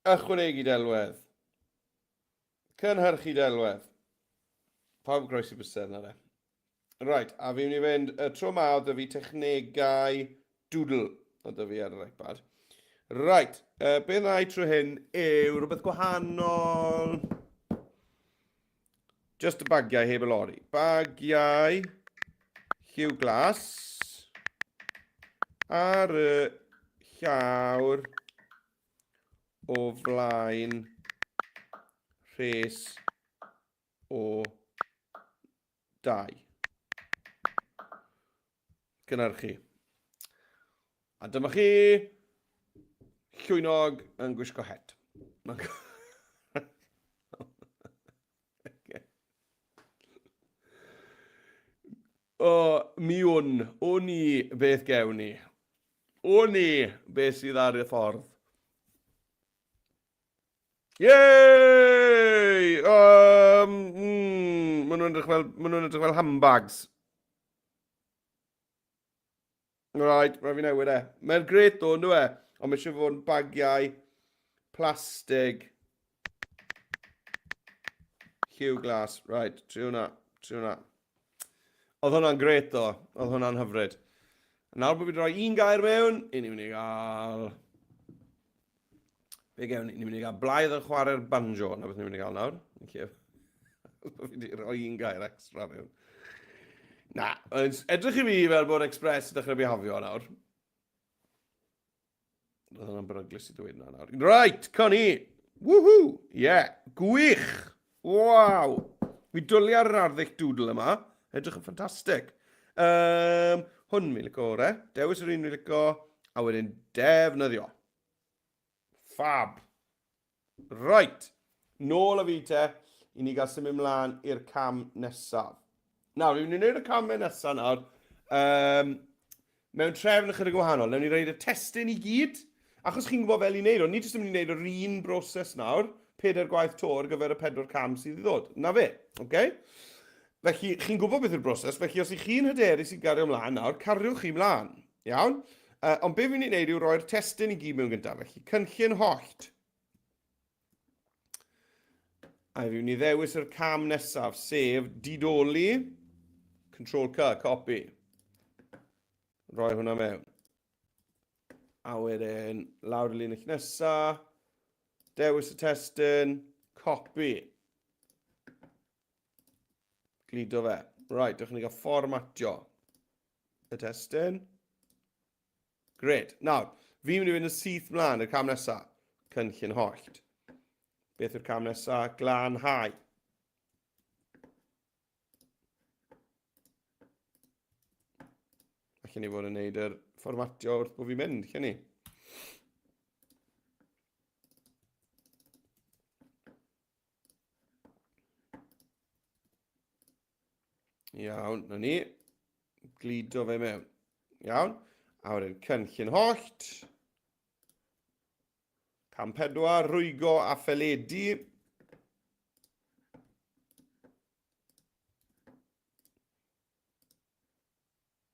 Ychwanegu delwedd. Cynhyrchu delwedd. Pawb groesi bysedd na de. Right, a fi'n mynd i fynd, y tro ma oedd fi technegau doodle oedd fi ar yr iPad. Right, uh, be dda i trwy hyn yw rhywbeth gwahanol. Just y bagiau heb y lori. Bagiau lliw glas ar y llawr o flaen rhes o dau. Gynhyrchu. A dyma chi llwynog yn gwisgo het. o, mi wn, wn i beth gewn ni. Wn i beth sydd ar y ffordd. Yay! Um, mm, maen nhw'n edrych fel, maen nhw'n edrych fel handbags. Right, rhaid fi newid e. Mae'n gret ddo, ynddo e? Ond mae eisiau fod yn bagiau plastig. Lliw glas. Right, tri hwnna, tri hwnna. Oedd hwnna'n gret ddo. Oedd hwnna'n hyfryd. Nawr bod fi wedi rhoi un gair mewn, i ni'n mynd i gael... Be gewn ni? Ni'n mynd i gael blaidd yn chwarae'r banjo. Na beth ni'n mynd i gael nawr. Fi wedi rhoi un gair extra mewn. Na, edrych i fi fel bod Express yn dechrau bihafio nawr. Roedd hwnna'n beryglus i ddweud na nawr. Right, Connie! Woohoo! Yeah, gwych! Waw! Fi dwlu ar yr arddull doodle yma. Edrych yn ffantastig. Um, hwn fi'n licio ore. Dewis yr un fi'n licio, a wedyn defnyddio. Fab. Right. Nôl â fi te, i ni gael symud mlaen i'r cam nesaf. Nawr, fi'n mynd i wneud y camau nesaf nawr. Um, mewn trefn ychydig wahanol. Newn ni roed y testun i gyd, achos chi'n gwybod fel i wneud o. Ni jyst yn mynd i wneud yr un broses nawr, pedair gwaith to ar gyfer y pedwar cam sydd i ddod. Na fe, oce? Okay? Felly, chi'n gwybod beth yw'r broses, felly os ych chi'n hyderus i gario ymlaen nawr, cariwch chi mlaen. Iawn? Ond be fi'n mynd i wneud yw roi'r testun i gyd mewn gyntaf. Felly, cynllun hollt. A fi mynd i ddewis yr cam nesaf, sef didoli, Control C, copy. Roi hwnna mewn. A wedyn, lawr y linell nesaf, dewis y testun, copy. Gludo fe. Right, dewch ni gael fformatio y testun. Gret. Nawr, fi'n mynd i fynd yn syth mlaen i'r cam nesaf. Cynllun hollt. Beth yw'r cam nesaf? Glanhau. Allen ni fod yn neud yr fformatio wrth bod fi'n mynd, lle ni? Iawn, na ni. Gludo fe mewn. Iawn. A wedyn cynllun hollt. Cam 4, rwygo a pheledu.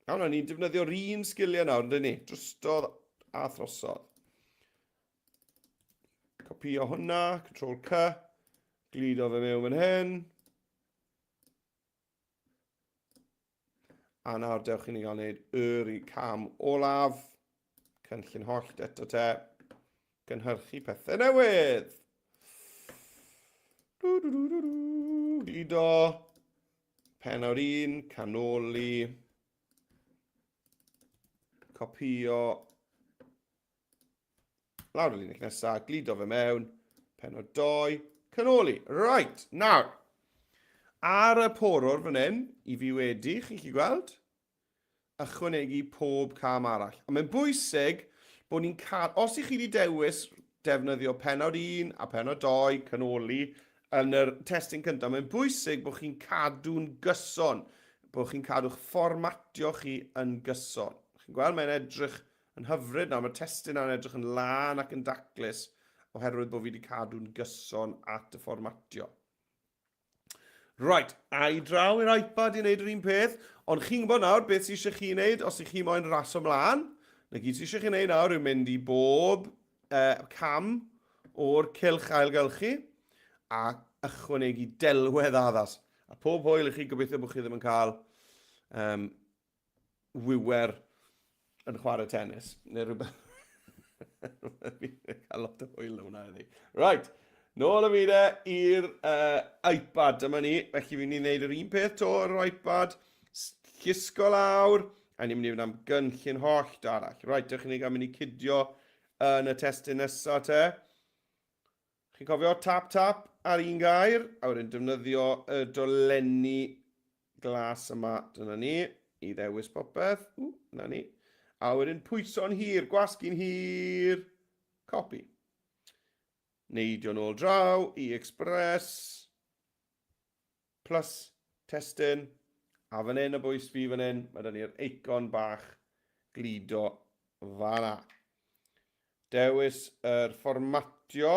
Iawn, o'n ni'n defnyddio'r un sgiliau nawr, yndyn ni? Drostodd a throsodd. Copio hwnna, Ctrl C, gludo fe mewn fan hyn. A nawr dewch i ni gael gwneud yr cam olaf. Cynllun hollt eto te. Gynhyrchu pethau newydd. Du, du, du, du, du. Gludo. Penawd 1, canoli. Copio. Lawr y linell nesaf, gludo fe mewn, penod 2, canoli. Right, nawr, ar y porwr fan hyn, i fi wedi, chi'n gallu gweld, ychwanegu pob cam arall. A mae'n bwysig bod ni'n cael, os ych chi wedi dewis defnyddio penod 1 a penod 2, canoli, yn yr testun cyntaf, mae'n bwysig bod chi'n cadw'n gyson, bod chi'n cadw'ch fformatio chi yn gyson. Chi'n gweld, mae'n edrych Yn hyfryd nawr, mae'r testun nawr yn edrych yn lân ac yn daclus oherwydd bod fi wedi cadw'n gyson at y fformatio. Right, a i draw i'r iPad i wneud yr un peth, ond chi'n gwybod nawr beth sydd eisiau chi wneud os ych chi moyn ras ymlaen. Na gyd sydd eisiau chi wneud nawr yw mynd i bob cam o'r cylch ailgylchu a ychwanegu delwedd addas. A pob hwyl i chi, gobeithio bod chi ddim yn cael wiwer yn chwarae tennis, neu rhywbeth. Fi'n cael lot o hwyl hwnna heddi. Right, nôl â fi de i'r iPad, dyma ni. Felly fi'n mynd i wneud yr un peth to ar yr iPad, llusgo lawr, a ni'n mynd i fynd am gynllun hollt arall. Right, dewch i ni gael mynd i cydio yn y testun nesaf te. Chi'n cofio tap tap ar un gair, a wedyn defnyddio y dolenni glas yma, dyna ni, i ddewis popeth. Ww, na ni. A wedyn pwyso'n hir, gwasgu'n hir, copy. Neidio nôl draw i Express, plus testun, a fan hyn o bwys fi fan hyn, mae da ni'r eicon bach gludo fanna. Dewis yr fformatio.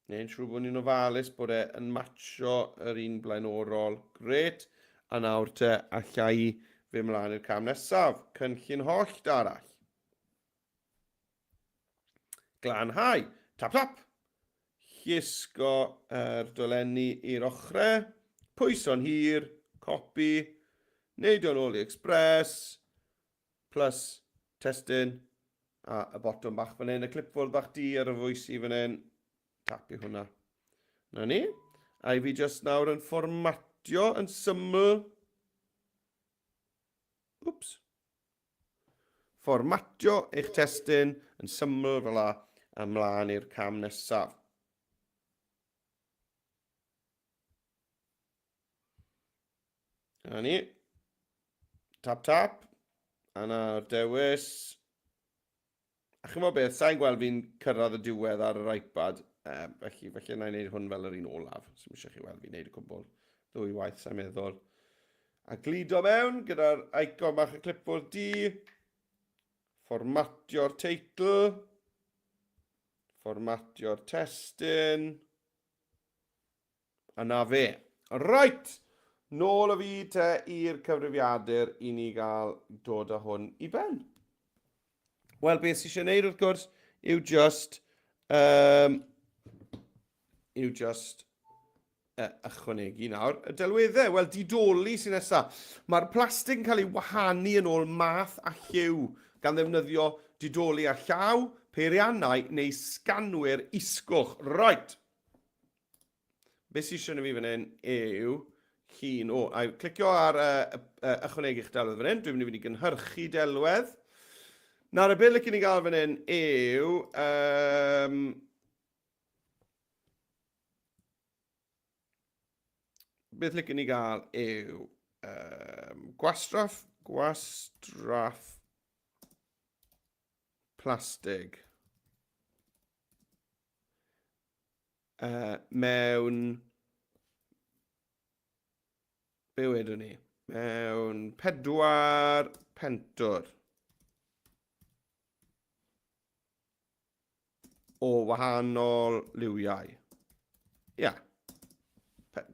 Neu'n siŵr bod ni'n ofalus bod e yn matcho yr un blaenorol. Gret. A nawr te, allai i fy mlaen i'r cam nesaf. Cynllun hollt arall. Glanhau. Tap, tap. Llusgo yr dolenni i'r ochrau. Pwyso'n hir. Copy. Neidio yn ôl i Express. Plus testun. A y botwm bach fan hyn, y clipboard bach di ar y fwys i fan hyn. Tapu hwnna. Na ni. A i fi just nawr yn fformatio yn syml. Wps. Fformatio eich testun yn syml fel la a mlaen i'r cam nesaf. Na ni. Tap tap. A nawr dewis. A chymod beth, sa'n gweld fi'n cyrraedd y diwedd ar yr iPad, felly felly na i wneud hwn fel yr un olaf. Sy'n eisiau chi weld fi'n wneud y cwbl. Ddwy waith, sa'n meddwl. A gludo mewn gyda'r icon bach y clipboard du. Fformatio'r teitl. Fformatio'r testun. A 'na fe. Reit! Nôl â fi te i'r cyfrifiadur i ni gael dod â hwn i ben. Wel, beth sy'n eisiau gwneud wrth gwrs yw just, um, yw just uh, ychwanegu nawr y delweddau. Wel, didoli sy'n nesaf. Mae'r plastig yn cael ei wahanu yn ôl math a lliw gan ddefnyddio didoli â llaw, peiriannau neu sganwyr isgoch. Right! Be sy'n eisiau fi fan hyn yw llun o... A clicio ar uh, uh, ychwanegu'ch delwedd fan hyn. Dwi'n mynd i fynd i gynhyrchu delwedd. Nawr, y beth licen i gael fan hyn yw... Um, beth licen i gael yw um, gwastraff, gwastraff plastig. Uh, mewn... Be wedwn ni? Mewn pedwar pentwr. O wahanol liwiau. Ia. Yeah.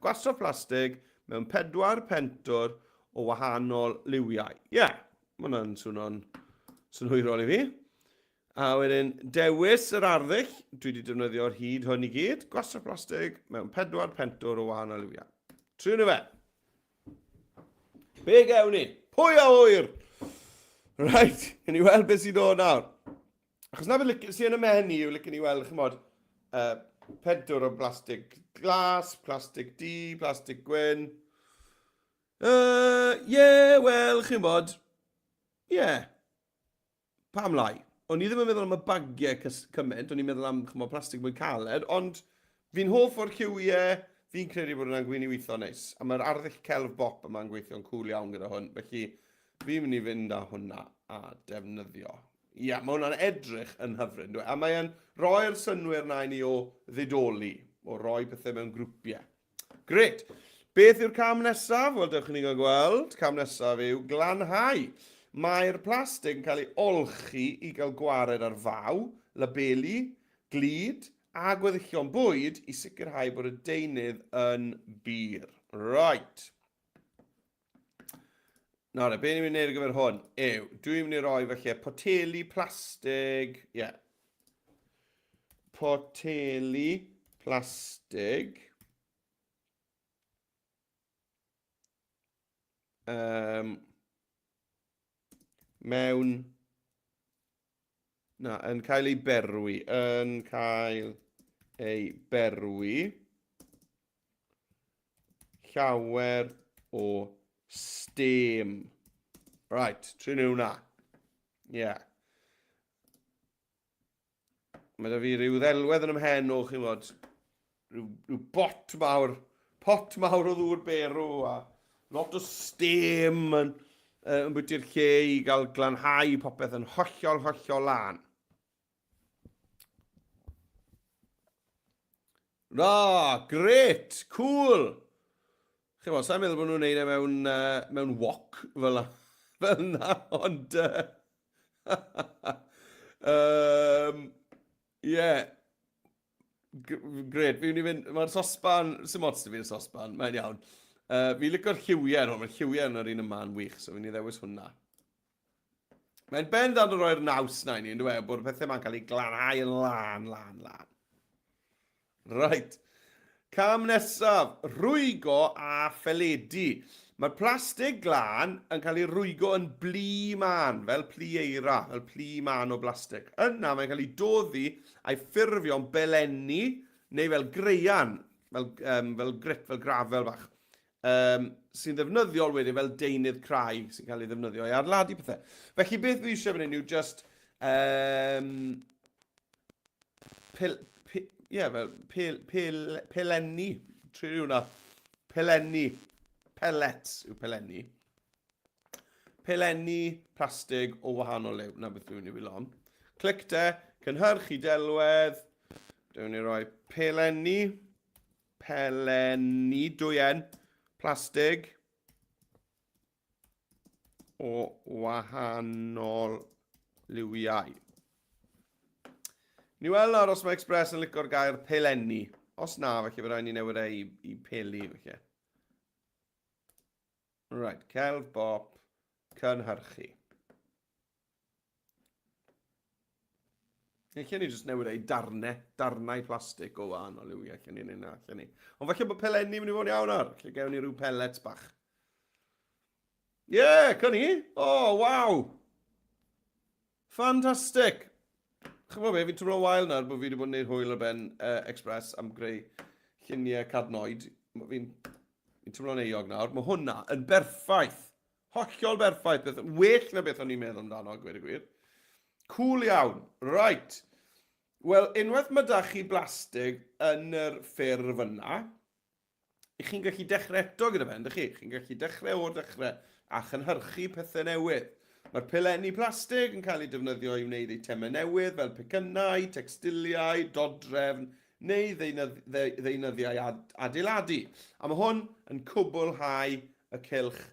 Gwastraff plastig mewn pedwar pentwr o wahanol liwiau. Ie, yeah. mae hwnna'n swnio'n synhwyrol i fi. A wedyn dewis yr arddull, dwi wedi defnyddio'r hyd hwn i gyd, gwastraff plastig mewn pedwar pentwr o wahanol liwiau. Triwn ni fe. Be gewn ni? Pwy a ŵyr? Right, yn i weld beth sy'n dod nawr. Achos na beth sy'n yn y mhen i yw licen i weld, chymod, uh, pentwr o blastig glas, plastig du, plastig gwyn. Uh, yeah, wel, chymod, yeah. Pam lai? O'n i ddim yn meddwl am y bagiau cymaint, o'n i'n meddwl am chymod, plastig mwy caled, ond fi'n hoff o'r lliwiau, fi'n credu bod hwnna'n gwyn i weithio neis. A mae'r arddull celf bop yma'n gweithio'n cŵl iawn gyda hwn, felly fi'n mynd i fynd â hwnna a defnyddio. Ia, yeah, mae hwnna'n edrych yn hyfryd, dwi? E? A mae'n rhoi'r synnwyr na i ni o ddidoli, o roi pethau mewn grwpiau. Grêt. Beth yw'r cam nesaf? Wel, dewch i ni gael gweld. Cam nesaf yw glanhau. Mae'r plastig yn cael ei olchi i gael gwared ar faw, labeli, glud a gweddillion bwyd i sicrhau bod y deunydd yn bur. Right. Nawr, be ni'n mynd i wneud ar gyfer hwn yw, dwi'n mynd i roi felly poteli plastig, ie, yeah. Poteli plastig. Um, mewn... Na, yn cael ei berwi. Yn cael ei berwi. Llawer o steam. Right, trin hwnna. Yeah. Mae da fi rhyw ddelwedd yn ymhen o, chi'n gwybod, rhyw, rhyw bot mawr, pot mawr o ddŵr berw a lot o steam yn, uh, yn bwyty'r lle i gael glanhau popeth yn hollol, hollol lân. Na, gret, cool. Chi'n gwybod, sa'n meddwl bod nhw'n neud e mewn, uh, mewn wok fel, fel na, ond... Uh, um, yeah. Gret, fi'n mynd i fynd, mae'r sosban, sy'n mots da fi'r sosban, mae'n iawn. Uh, fi'n licio'r lliwiau nhw, mae'r lliwiau yn yr un yma yn wych, so fi'n i ddewis hwnna. Mae'n bendant yn rhoi'r naws na i ni, yn dweud, bod y pethau yma'n cael ei glanhau yn lân, lân, lân. Reit. Cam nesaf, rhwygo a pheledu. Mae'r plastig glân yn cael ei rwygo yn blu mân, fel plu eira, fel plu mân o blastig. Yna mae'n cael ei doddi a'i ffurfio'n belenni neu fel greian, fel, um, fel grit, fel grafel bach, um, sy'n ddefnyddiol wedyn fel deunydd crai sy'n cael ei ddefnyddio i adeiladu pethau. Felly beth fi eisiau fan hyn yw just um, Pel, pe, ie, fel pel, pel, pelenni. Trio hwnna. Pelenni. Pellets yw pelenni. Pelenni plastig o wahanol liw. Na beth dwi'n mynd i wylio am. Clic te, cynhyrchu delwedd. Dwi'n mynd i roi pelenni. Pelenni, 2N, plastig o wahanol liwiau. Ni weld nawr os mae Express yn licio'r gair pelenni. Os na, felly fe rhaid ni newid e i, i peli, felly. Right, celf bop, cynhyrchu. Allen ni jyst newid ei darnau, darnau plastig o wahanol liwiau, allen ni wneud na, allen ni. Ond falle bod pelenni mynd i fod yn iawn ar, lle gewn ni rhyw pellets bach. Ie, yeah, cyn ni! O, oh, waw! Ffantastig! Ch'mod be, fi'n teimlo'n wael nawr bod fi wedi bod yn gwneud hwyl ar ben uh, Express am greu lluniau cadnoid. Fi'n fi teimlo'n euog nawr. Mae hwnna yn berffaith. Hollol berffaith. Beth, well na beth o'n i'n meddwl amdano, gweud y gwir. Cool iawn. Right. Wel, unwaith mae da chi blastig yn yr ffurf yna, i chi'n gallu dechrau eto gyda fe, yndych chi? Chi'n gallu dechrau o'r dechrau a chynhyrchu pethau newydd. Mae'r pelenni plastig yn cael eu defnyddio i wneud eitemau newydd fel pecynnau, tecstiliau, dodrefn neu ddeunyddiau adeiladu. A mae hwn yn cwblhau y cylch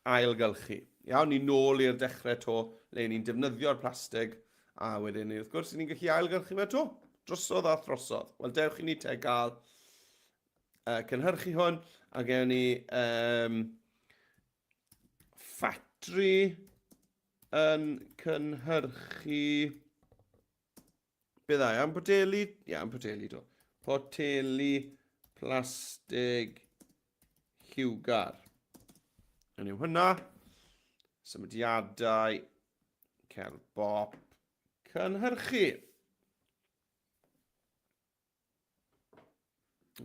ailgylchu. Iawn, ni nôl i'r dechrau to, le ni'n defnyddio'r plastig, a wedyn ni, wrth gwrs, ni'n gallu ailgylchu fe to, drosodd a throsodd. Wel, dewch i ni te gael uh, cynhyrchu hwn, a gewn ni um, ffatri yn cynhyrchu... Be dda, iawn, poteli? Iawn, poteli do. Poteli plastig lliwgar. Yn yw hwnna. Symudiadau, celf bop, cynhyrchu.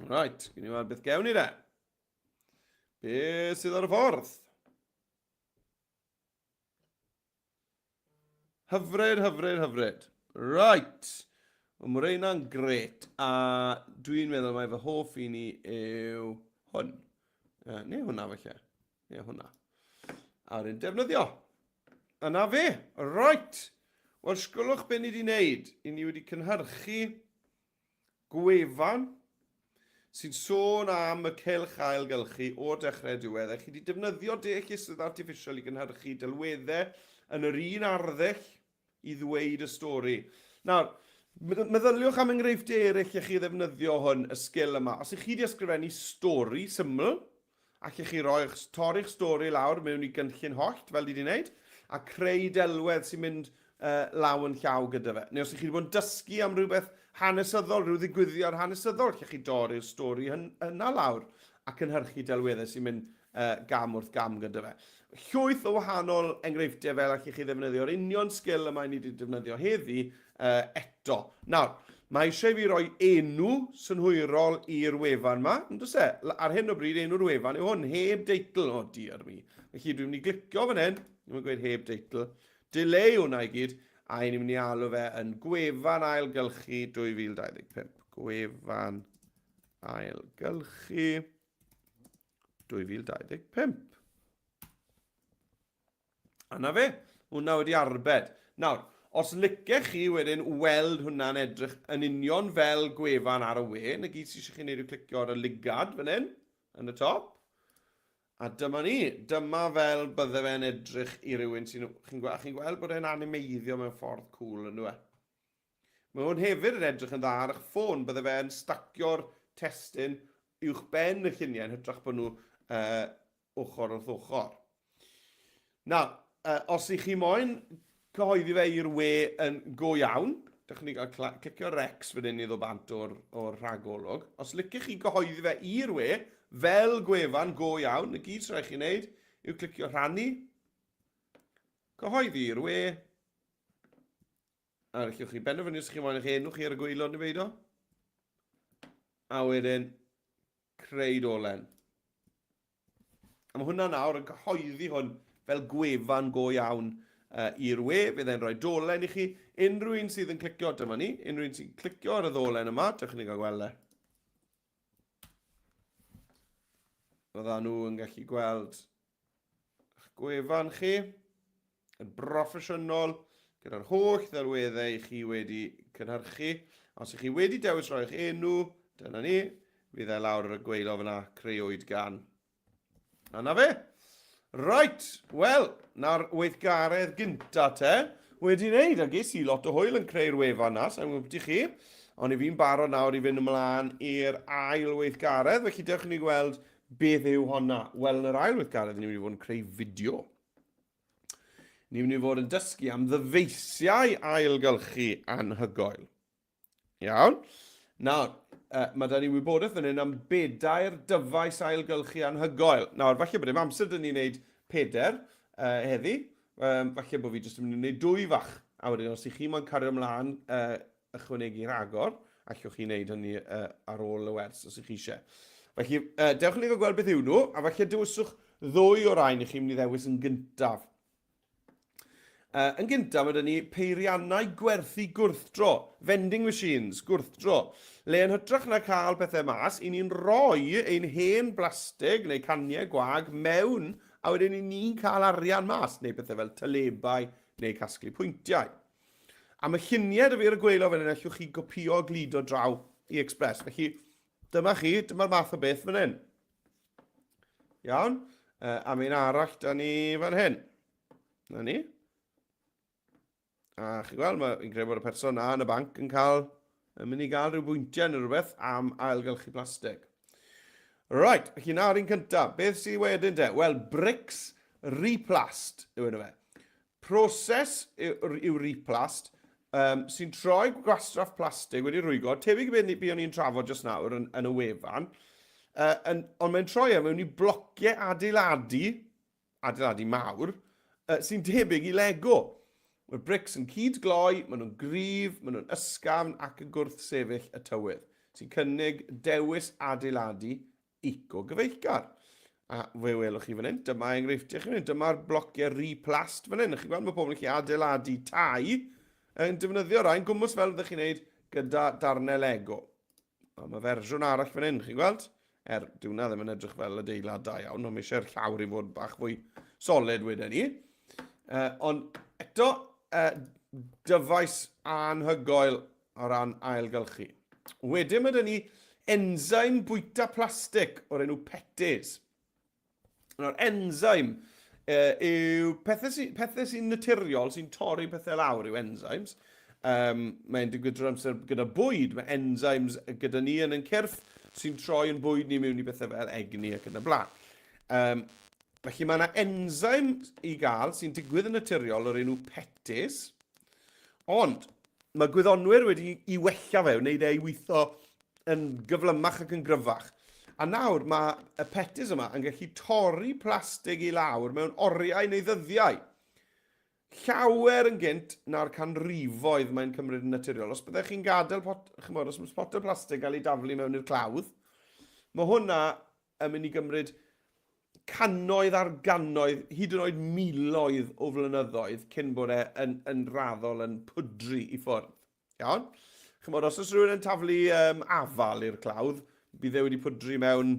Right, gyn i weld beth gewn ni de. Be sydd ar y ffordd? Hyfryd, hyfryd, hyfryd. Right. Wel, mae reina'n gret. A dwi'n meddwl mai fy hoff un i yw hwn. Uh, neu hwnna falle. Neu hwnna. A'r un defnyddio. A na fe. Right. Wel, sgwlwch be ni wedi wneud. I ni wedi cynhyrchu gwefan sy'n sôn am y cylch ailgylchu o'r dechrau i'r diwedd, a chi wedi defnyddio deallusrwydd artiffisial i gynhyrchu delweddau yn yr un arddull i ddweud y stori. Nawr, meddyliwch am enghreifftiau eraill lle chi ddefnyddio hwn, y sgil yma. Os ych chi wedi ysgrifennu stori syml, Allech chi roi eich, torri'ch stori lawr mewn i gynllun hollt, fel ni wedi wneud, a creu delwedd sy'n mynd uh, law yn llaw gyda fe. Neu os ych chi wedi bod yn dysgu am rhywbeth hanesyddol, rhyw ddigwyddiad hanesyddol, allech chi dorri'r stori yna lawr a cynhyrchu delweddau sy'n mynd uh, gam wrth gam gyda fe. Llwyth o wahanol enghreifftiau fel allech chi ddefnyddio'r union sgil y mae ni wedi defnyddio heddi uh, eto. Nawr, mae eisiau i fi roi enw synhwyrol i'r wefan yma, yn does e? Ar hyn o bryd, enw'r wefan yw hwn, heb deitl. O, oh, dear me. Felly dwi'n mynd i glicio fan hyn, dwi'n mynd gweud heb deitl, dileu hwnna i gyd, a ni'n mynd i alw fe yn gwefan ailgylchu 2025. Gwefan ailgylchu 2025. A na fe, hwnna wedi arbed. Nawr, os licech chi wedyn weld hwnna'n edrych yn union fel gwefan ar y we, na gyd sydd eisiau chi wneud yw clicio ar y ligad fan hyn, yn y top. A dyma ni, dyma fel bydde fe'n edrych i rywun sy'n... Chi'n gweld, chi gweld bod e'n animeiddio mewn ffordd cool yn dwi? Mae hwn hefyd yn edrych yn dda ar eich ffôn, bydde fe'n stacio'r testun uwch ben y lluniau yn hytrach bod nhw uh, ochr wrth ochr. Nawr, uh, os ych chi moyn cyhoeddi fe i'r we yn go iawn, dych chi'n cael clicio Rex fan hyn i ddod bant o'r, or rhagolwg. Os licech chi gyhoeddi fe i'r we, fel gwefan go iawn, y gyd sy'n rhaid chi wneud yw clicio rhannu, cyhoeddi i'r we, a allwch chi benderfynu os chi moyn eich enw chi ar y gwaelod neu beidio. A wedyn, creu dolen. A mae hwnna nawr yn cyhoeddi hwn fel gwefan go iawn uh, i'r we. Fydd e'n rhoi dolen i chi. Unrhyw un sydd yn clicio, dyma ni, unrhyw un sy'n clicio ar y ddolen yma, dewch i ni gael gweld e. Fydda nhw yn gallu gweld eich gwefan chi. Yn broffesiynol, gyda'r holl ddelweddau i chi wedi cynhyrchu. Os ych chi wedi dewis rhoi eich enw, dyna ni, fydd e lawr ar y gweilo fyna, creuwyd gan. A na fe. Right, wel, na'r weithgaredd gynta te wedi wneud, a ges i lot o hwyl yn creu'r wefan na, sa'n gwybod i chi, ond i fi'n barod nawr i fynd ymlaen i'r ail weithgaredd, felly dewch i ni gweld beth yw honna. Wel, yn yr ail weithgaredd, ni'n mynd i fod yn creu fideo. Ni'n mynd i fod yn dysgu am ddyfeisiau ailgylchu anhygoel. Iawn. Nawr, uh, mae da ni wybodaeth fan hyn am bedair dyfais ailgylchu anhygoel. Nawr, falle bod dim amser dyn ni'n neud peder uh, heddi. Um, falle bod fi jyst yn mynd i wneud dwy fach. A wedyn, os ych chi moyn cario ymlaen uh, ychwanegu rhagor, allwch chi wneud hynny uh, ar ôl y wers os ych chi eisiau. Felly, uh, dewch i ni gael gweld beth yw nhw, a falle dewiswch ddwy o'r rhain i chi'n mynd i ddewis yn gyntaf. Uh, yn gyntaf, mae dyn ni peiriannau gwerthu gwrthdro, vending machines, gwrthdro, le yn hytrach na cael pethau mas, i ni'n rhoi ein hen blastig neu caniau gwag mewn, a wedyn i ni'n cael arian mas, neu pethau fel talebau neu casglu pwyntiau. Am y lluniau da fi ar y gweilo fan hyn, allwch chi gopio a gludo draw i Express. Felly, dyma chi, dyma'r math o beth fan hyn. Iawn. Uh, am un arall da ni fan hyn. Na ni. A chi'n gweld, mae, fi'n credu bod y person na yn y banc yn cael, yn mynd i gael rhyw bwyntiau neu rhywbeth am ailgylchu plastig. Right, felly na'r un cyntaf. Beth sydd wedyn te? Wel, bricks replast yw enw fe. Proses yw Replast, um, sy'n troi gwastraff plastig wedi rwygo, tebyg i beth buon ni'n trafod jyst nawr yn, yn y wefan, uh, yn, ond mae'n troi e mewn i blociau adeiladu, adeiladu mawr, uh, sy'n tebyg i Lego. Mae'r brics yn cyd-gloi, maen nhw'n gryf, maen nhw'n ysgafn ac yn gwrthsefyll y tywydd, sy'n cynnig dewis adeiladu eco-gyfeillgar. A fe welwch chi fan hyn, dyma enghreifftiau chi fan hyn, dyma'r blociau replast fan hyn. Chi'n gweld mae pobl yn gallu adeiladu tai yn defnyddio rhain gwmws fel ydych chi'n gwneud gyda darnau Lego. A mae fersiwn arall fan hyn, chi'n gweld? Er, dyw hwnna ddim yn edrych fel adeilad da iawn, ond mae eisiau'r llawr i fod bach fwy solid wedyn ni. Uh, ond eto, uh, dyfais anhygoel o ran ailgylchu. Wedyn mae dyn ni enzyme bwyta plastig o'r enw Petis. Nawr, enzyme uh, yw pethau sy'n pethau sy naturiol sy'n torri pethau lawr yw enzymes. Um, mae'n digwydd drwy'r amser gyda bwyd. Mae enzymes gyda ni yn ein cyrff sy'n troi yn bwyd ni mewn i bethau fel egni ac yn y blaen. Um, felly mae yna enzyme i gael sy'n digwydd yn naturiol o'r enw Petis. Ond mae gwyddonwyr wedi i wella fe, wneud e i weithio yn gyflymach ac yn gryfach. A nawr mae y petis yma yn gallu torri plastig i lawr mewn oriau neu ddyddiau. Llawer yn gynt na'r canrifoedd mae'n cymryd yn naturiol. Os byddech chi'n gadael pot, chymod, os mae potel plastig gael ei daflu mewn i'r clawdd, mae hwnna yn mynd i gymryd cannoedd ar gannoedd, hyd yn oed miloedd o flynyddoedd cyn bod e yn, yn raddol yn pwdru i ffwrdd. Iawn? Chymod, os oes rhywun yn taflu um, afal i'r clawdd, bydd e wedi pwdru mewn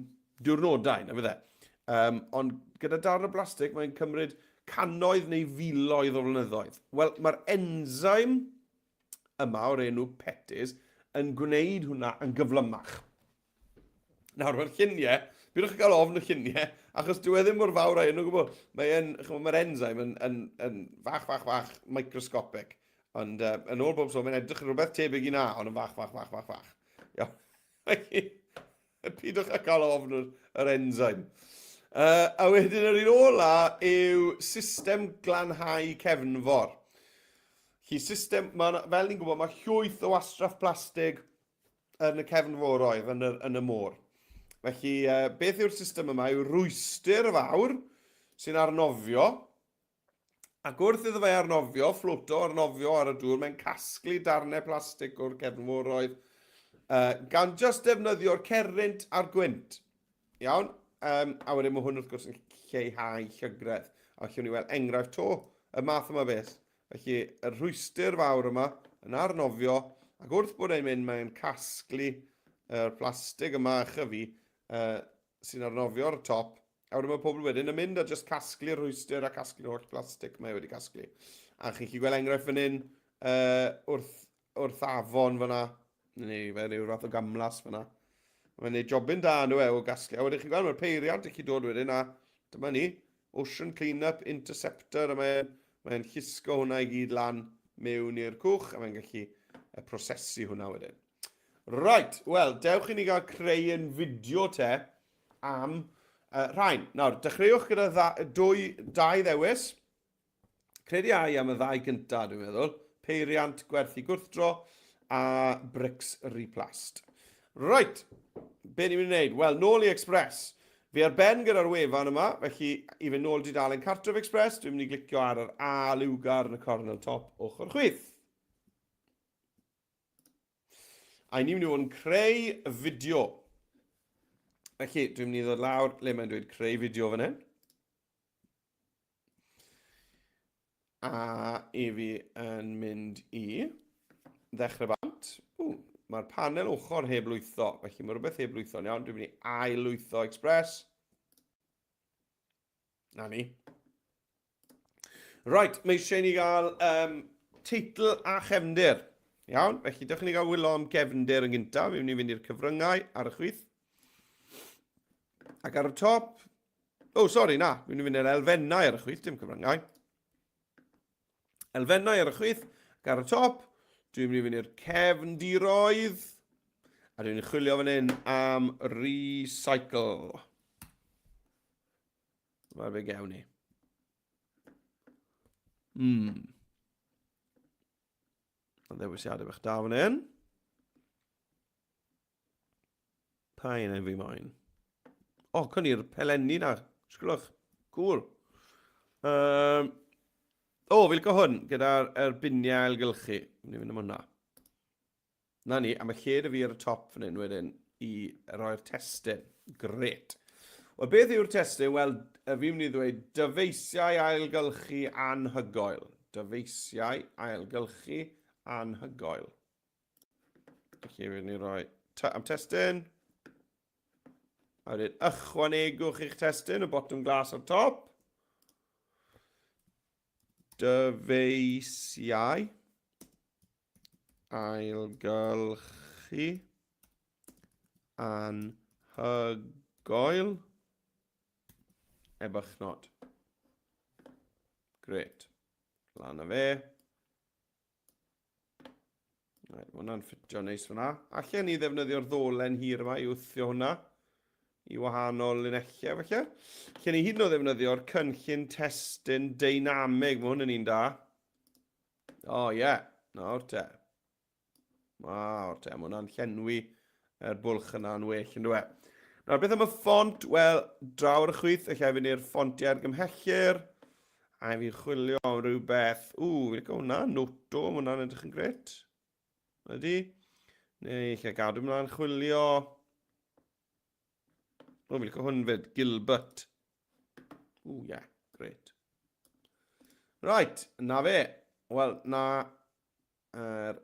diwrnodau, na fydde? Um, ond gyda darn o blastig, mae'n cymryd cannoedd neu filoedd o flynyddoedd. Wel, mae'r enzyme yma o'r enw Petis yn gwneud hwnna yn gyflymach. Nawr, mae'r lluniau, bydwch chi'n cael ofn y lluniau, achos dyw e ddim mor fawr â hyn o gwbl. Mae'n, mae'r enzyme yn, yn, yn fach, fach, fach, microscopic. Ond uh, yn ôl bob sôn, mae'n edrych yn rhywbeth tebyg i na, ond yn fach, fach, fach, fach, fach. Iawn. Pidwch â cael ofn yr, yr enzyme. Uh, a wedyn yr un ola yw system glanhau cefnfor. Chi system, ma, fel ni'n gwybod, mae llwyth o wastraff plastig yn y cefnforoedd, yn y, yn y môr. Felly, uh, beth yw'r system yma yw rwystr fawr sy'n arnofio, ac wrth iddo fe arnofio, ffloto, arnofio ar y dŵr, mae'n casglu darnau plastig o'r cefnforoedd, uh, gan just defnyddio'r cerrynt a'r gwynt. Iawn? Um, a wedyn mae hwn wrth gwrs yn lleihau llygredd. A allwn ni weld enghraifft to, y math yma beth. Felly, y rhwystr fawr yma yn arnofio, ac wrth bod e'n mynd, mae'n casglu yr plastig yma a chyfu uh, sy'n arnofio ar y top. A wedyn mae pobl wedyn yn mynd a just casglu'r rhwystr a casglu'r holl plastig mae wedi casglu. A chi'n gallu gweld enghraifft fan hyn wrth, wrth afon fyna, neu fel rhyw fath o gamlas fyna. Mae'n neud jobyn da nhw e o gasglu. A wedyn chi'n gweld mae'r peiriant i chi dod wedyn a dyma ni, Ocean Cleanup Interceptor, a mae'n mae llusgo hwnna i gyd lan mewn i'r cwch a mae'n gallu prosesu hwnna wedyn. Right, wel, dewch i ni gael creu yn fideo te am rhain. Nawr, dechreuwch gyda dda, dwy, dau ddewis. Credu ai am y ddau gyntaf, dwi'n meddwl. Peiriant gwerthu gwrthdro a Bricks Replast. Right, be ni'n mynd i wneud? Wel, nôl i Express. Fi ar ben gyda'r wefan yma, felly i fynd nôl dudalen Cartref Express, dwi'n mynd i glicio ar yr A liwgar yn y cornel top ochr chwith. A ni'n mynd i fod yn creu fideo. Felly, dwi'n mynd i ddod lawr le mae'n dweud creu fideo fan hyn. A i fi yn mynd i ddechrau bant. Ww, mae'r panel ochr heb lwytho, felly mae rhywbeth heb lwytho yn iawn. Dwi'n mynd i ail lwytho Express. Na ni. Right, mae eisiau i ni gael um, teitl a chefndir. Iawn, felly dewch i ni gael wylo am gefndir yn gyntaf. Fi'n mynd i fynd i'r cyfryngau ar y chwith. Ac ar y top... Oh, sori, na. Fi'n mynd i fynd i'r elfennau ar y chwith, dim cyfryngau. Elfennau ar y chwith, ac ar y top, dwi'n mynd i fynd i'r cefndiroedd. A dwi'n chwilio fan hyn am recycle. Mae fe gewn ni. Mae'n ddewisiadau bach da fan hyn. Pa un fi moyn? O, oh, cwn i'r pelenni na. Sgwlwch. Cool. Um, o, oh, fi licio hwn gyda'r er biniau ailgylchu. Mynd i fynd am hwnna. Na ni, a mae lle 'da fi ar y top fan hyn wedyn i roi'r testun. Gret. Wel, beth yw'r testun? Wel, fi'n mynd i ddweud dyfeisiau ailgylchu anhygoel. Dyfeisiau ailgylchu anhygoel. Felly, fi'n mynd i roi am testun. A wedyn ychwanegwch eich testun, y botwm glas ar top. Dyfeisiau Ailgylchu. Anhygoel. Ebychnod. Gret. Lan â fe. Right, mae hwnna'n ffitio neis fyna. Allen ni ddefnyddio'r ddolen hir yma i wthio hwnna i wahanol linellau falle. Allen ni hyd yn oed ddefnyddio'r cynllun testun deinamig. Mae hwn yn un da. O, oh, ie. Yeah. Nawr te. Nawr te, mae hwnna'n llenwi yr bwlch yna'n well yn dweud. Nawr, beth am y ffont? Wel, draw ar y chwith, allai fynd i'r ffontiau argymhellir. A i fi chwilio am rhywbeth. Ww, fi'n licio hwnna. Noto, mae hwnna'n edrych yn gret. Ydy. Neu lle gadw mlaen chwilio. O, fi'n licio hwn fyd, Gilbert. Ww, ie, yeah, gret. Right, na fe. Wel, na yr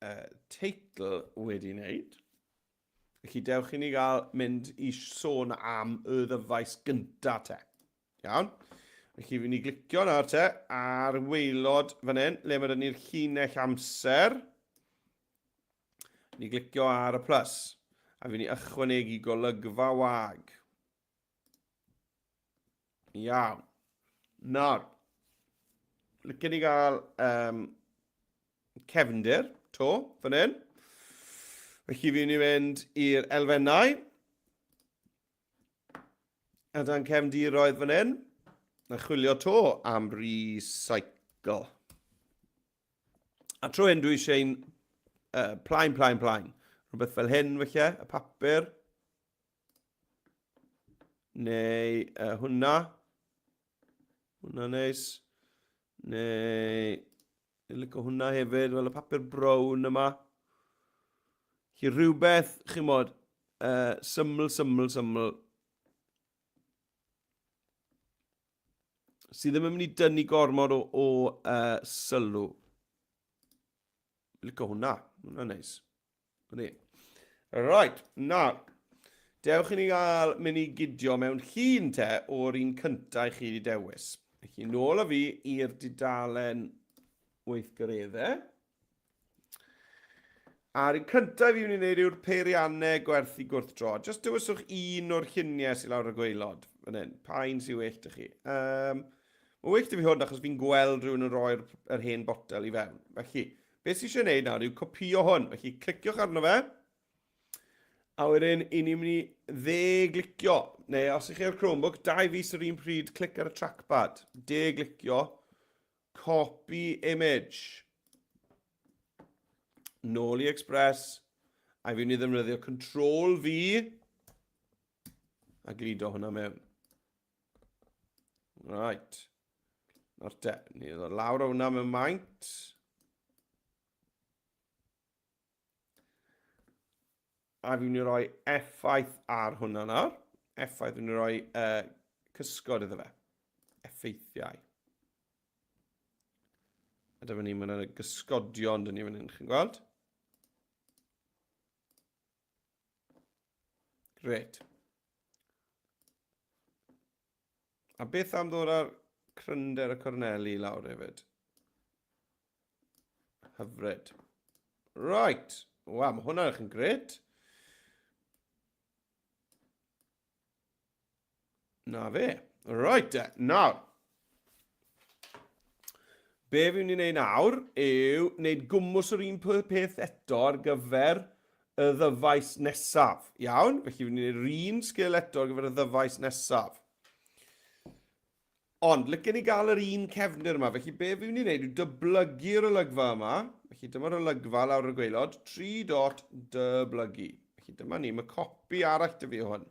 uh, teitl wedi wneud. Felly dewch i ni gael mynd i sôn am y ddyfais gynta te. Iawn? Felly fi'n ni glicio nawr te ar waelod fan hyn, le mae ni'r llinell amser. Ni glicio ar y plus. A fi'n ni ychwanegu golygfa wag. Iawn. Nawr, licen i gael um, cefndir, to, fan hyn. Felly fi'n i fynd i'r elfennau. A dan cefndiroedd fan hyn. A chwilio to am recycle. A tro hyn dwi eisiau un plaen, plaen, plaen. Rhywbeth fel hyn, felly, y papur. Neu hwnna. Hwnna neis. Neu... Fi'n licio hwnna hefyd, fel y papur brown yma. Chi rhywbeth, chi'n mod, syml, syml, syml. Sydd ddim yn mynd i dynnu gormod o, o sylw. Licio hwnna. Hwnna'n neis. Ydy. Right, nawr. Dewch i ni gael mynd i gydio mewn llun te o'r un cyntaf i chi wedi dewis. Felly nôl â fi i'r dudalen weithgareddau. A'r un cyntaf fi'n mynd i wneud yw'r peiriannau gwerthu gwrthdro. Just dewiswch un o'r lluniau sy'n lawr y gwaelod. Fan hyn. Pa un sy'n well 'da chi? Um, mae well 'da fi hwn achos fi'n gweld rhywun yn rhoi'r yr hen botel i fewn. Felly, beth sy'n eisiau gwneud nawr yw copio hwn. Felly, cliciwch arno fe. A wedyn, i ni'n mynd i dde-glicio. Neu os ych chi ar Chromebook, dau fus yr un pryd, clic ar y trackpad. De-glicio. Copy image. Nôl i Express. A fi'n i ddefnyddio Control V a gludo hwnna mewn. Right. Nawr te, ni ddod lawr o hwnna mewn maint. A fi'n mynd i roi effaith ar hwnna nawr. Effaith, fi'n mynd i roi uh, cysgod iddo fe. Effeithiau. A dyma ni, mae'n yna gysgodion dyn ni fan hyn, chi'n gweld? Gret. A beth am ddod â'r crynder y corneli lawr hefyd? Hyfryd. Right. Wel, mae hwnna'n edrych yn gret. Na fe. Right, de. Nawr. Be fi'n mynd i wneud nawr yw wneud gwmws yr un peth eto ar gyfer y ddyfais nesaf. Iawn? Felly fi'n mynd i wneud yr un sgil eto ar gyfer y ddyfais nesaf. Ond, licen i gael yr un cefndir yma, felly be fi'n mynd i wneud yw dyblygu'r olygfa yma. Felly dyma'r olygfa lawr y gwaelod, 3 dot dyblygu. Felly dyma ni, mae copi arall dy fi o hwn.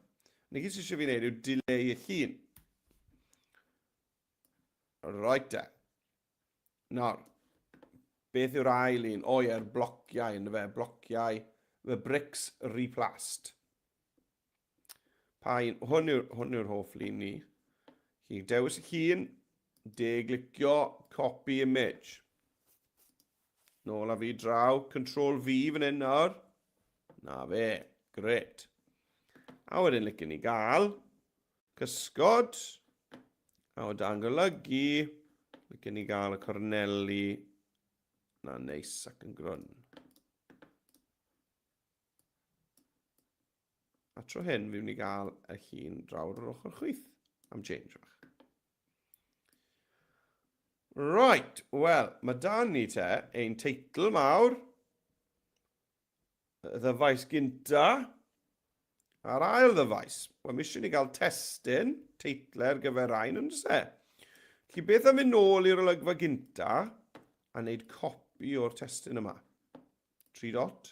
Neu gyd sydd eisiau fi wneud yw dileu y llun. Right de. Nawr, beth yw'r ail un? O ie'r blociau, ynddo fe, blociau, the bricks replaced. Pa un? Hwn yw'r hwn yw'r hoff lun ni. Chi dewis y llun, de glicio copy image. Nôl a fi draw, control V fan hyn nawr. Na fe, gret. A wedyn licen ni gael cysgod. A o dan golygu, licen ni gael y corneli na neis ac yn grwn. A tro hyn, fi'n mynd i gael y llun draw ar yr ochr chwith am change fach. Right, wel, mae dan ni te ein teitl mawr, y ddyfais gynta, a'r ail ddyfais. Wel, mae eisiau ni gael testun, teitle ar gyfer rhain, yn dys e? Felly beth am mynd nôl i'r olygfa gynta a wneud copi o'r testun yma? 3 dot,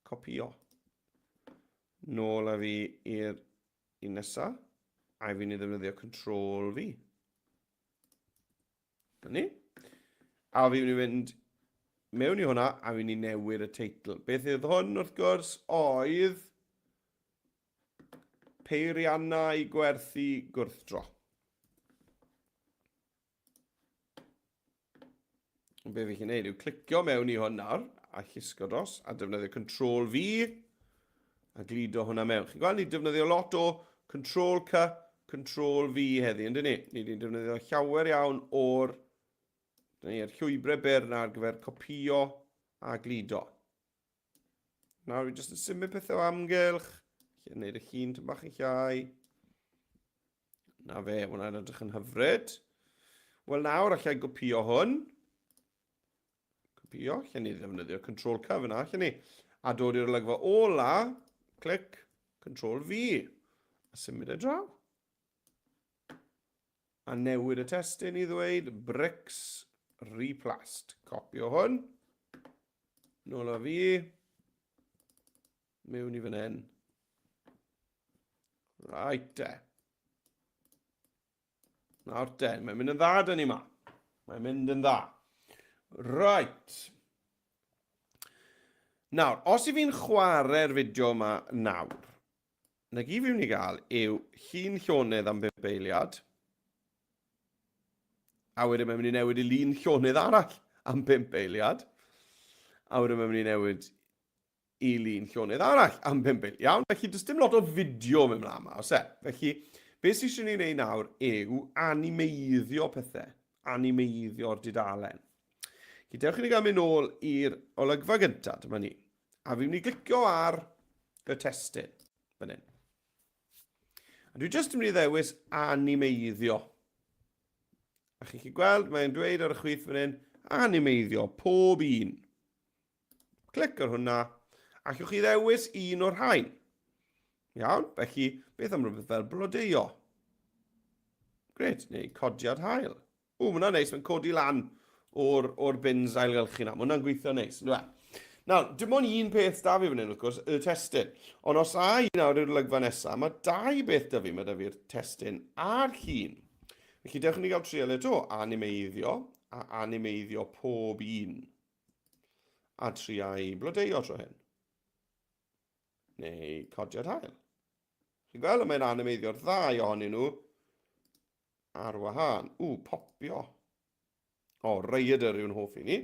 copio. Nôl â fi i'r un nesa, a fi'n ei ddefnyddio Control V. Dyna ni. A fi'n mynd i fynd mewn i hwnna, a fi'n mynd i newid y teitl. Beth oedd hwn, wrth gwrs, oedd peiriannau gwerthu gwrthdro. Ond be fi'n gwneud yw clicio mewn i hwn nawr a llusgo dros a defnyddio Control V a gludo hwnna mewn. Chi'n gweld, ni'n defnyddio lot o Control C, Control V heddi, yndyn ni? Ni wedi'n defnyddio llawer iawn o'r ni'r llwybrau byr na ar gyfer copio a gludo. Nawr fi jyst yn symud pethau o amgylch, lle wneud y llun tyn bach yn llai. Na fe, hwnna'n edrych yn hyfryd. Wel nawr allai gopio hwn. Copio, lle ni ddefnyddio Control C fyna, lle ni. A dod i'r olygfa ola, clic, Control V. A symud e draw. A newid y testun i ddweud bricks replaced. Copio hwn. Nôl â fi. Mewn i fan hyn. Right de. Nawr de, mae'n mynd yn dda dyn ni ma. Mae'n mynd yn dda. Right. Nawr, os i fi'n chwarae'r fideo yma nawr, na gyd fi'n mynd i gael yw llun llonydd am bump eiliad, a wedyn mae'n mynd i newid i lun llonydd arall am bump eiliad, a wedyn mae'n mynd i newid. i lun llonydd arall am 5 eiliad. Iawn, felly does dim lot o fideo mewn mlaen yma, oes e? Felly, beth sydd eisiau ni wneud nawr yw animeiddio pethau, animeiddio'r dudalen. Felly, dewch i ni gael mynd nôl i'r olygfa gyntaf, dyma ni. A fi'n mynd i glicio ar y testun, fan hyn. A dwi jyst yn mynd i ddewis animeiddio. A chi'n gallu gweld, mae'n dweud ar y chwith fan hyn, animeiddio pob un. Clic ar hwnna. Allwch chi ddewis un o'r rhain. Iawn, felly beth am rhywbeth fel blodeuo? Gret, neu codiad hael. O, mae hwnna'n neis, mae'n codi lan o'r, or bins ailgylchu na. Mae hwnna'n gweithio neis, ynddo e? Nawr, dim ond un peth da fi fan hyn, wrth gwrs, y testun. Ond os a i nawr i'r olygfa nesaf, mae dau beth da fi. Mae da fi'r testun a'r llun. Felly, dewch i ni gael trial eto, animeiddio, a animeiddio pob un. A triau blodeuo tro hyn. Neu codiad hael. Chi'n gweld, mae'n animeiddio'r ddau ohonyn nhw ar wahân. Ww, popio. O, rhaeadr yw'n hoff i ni.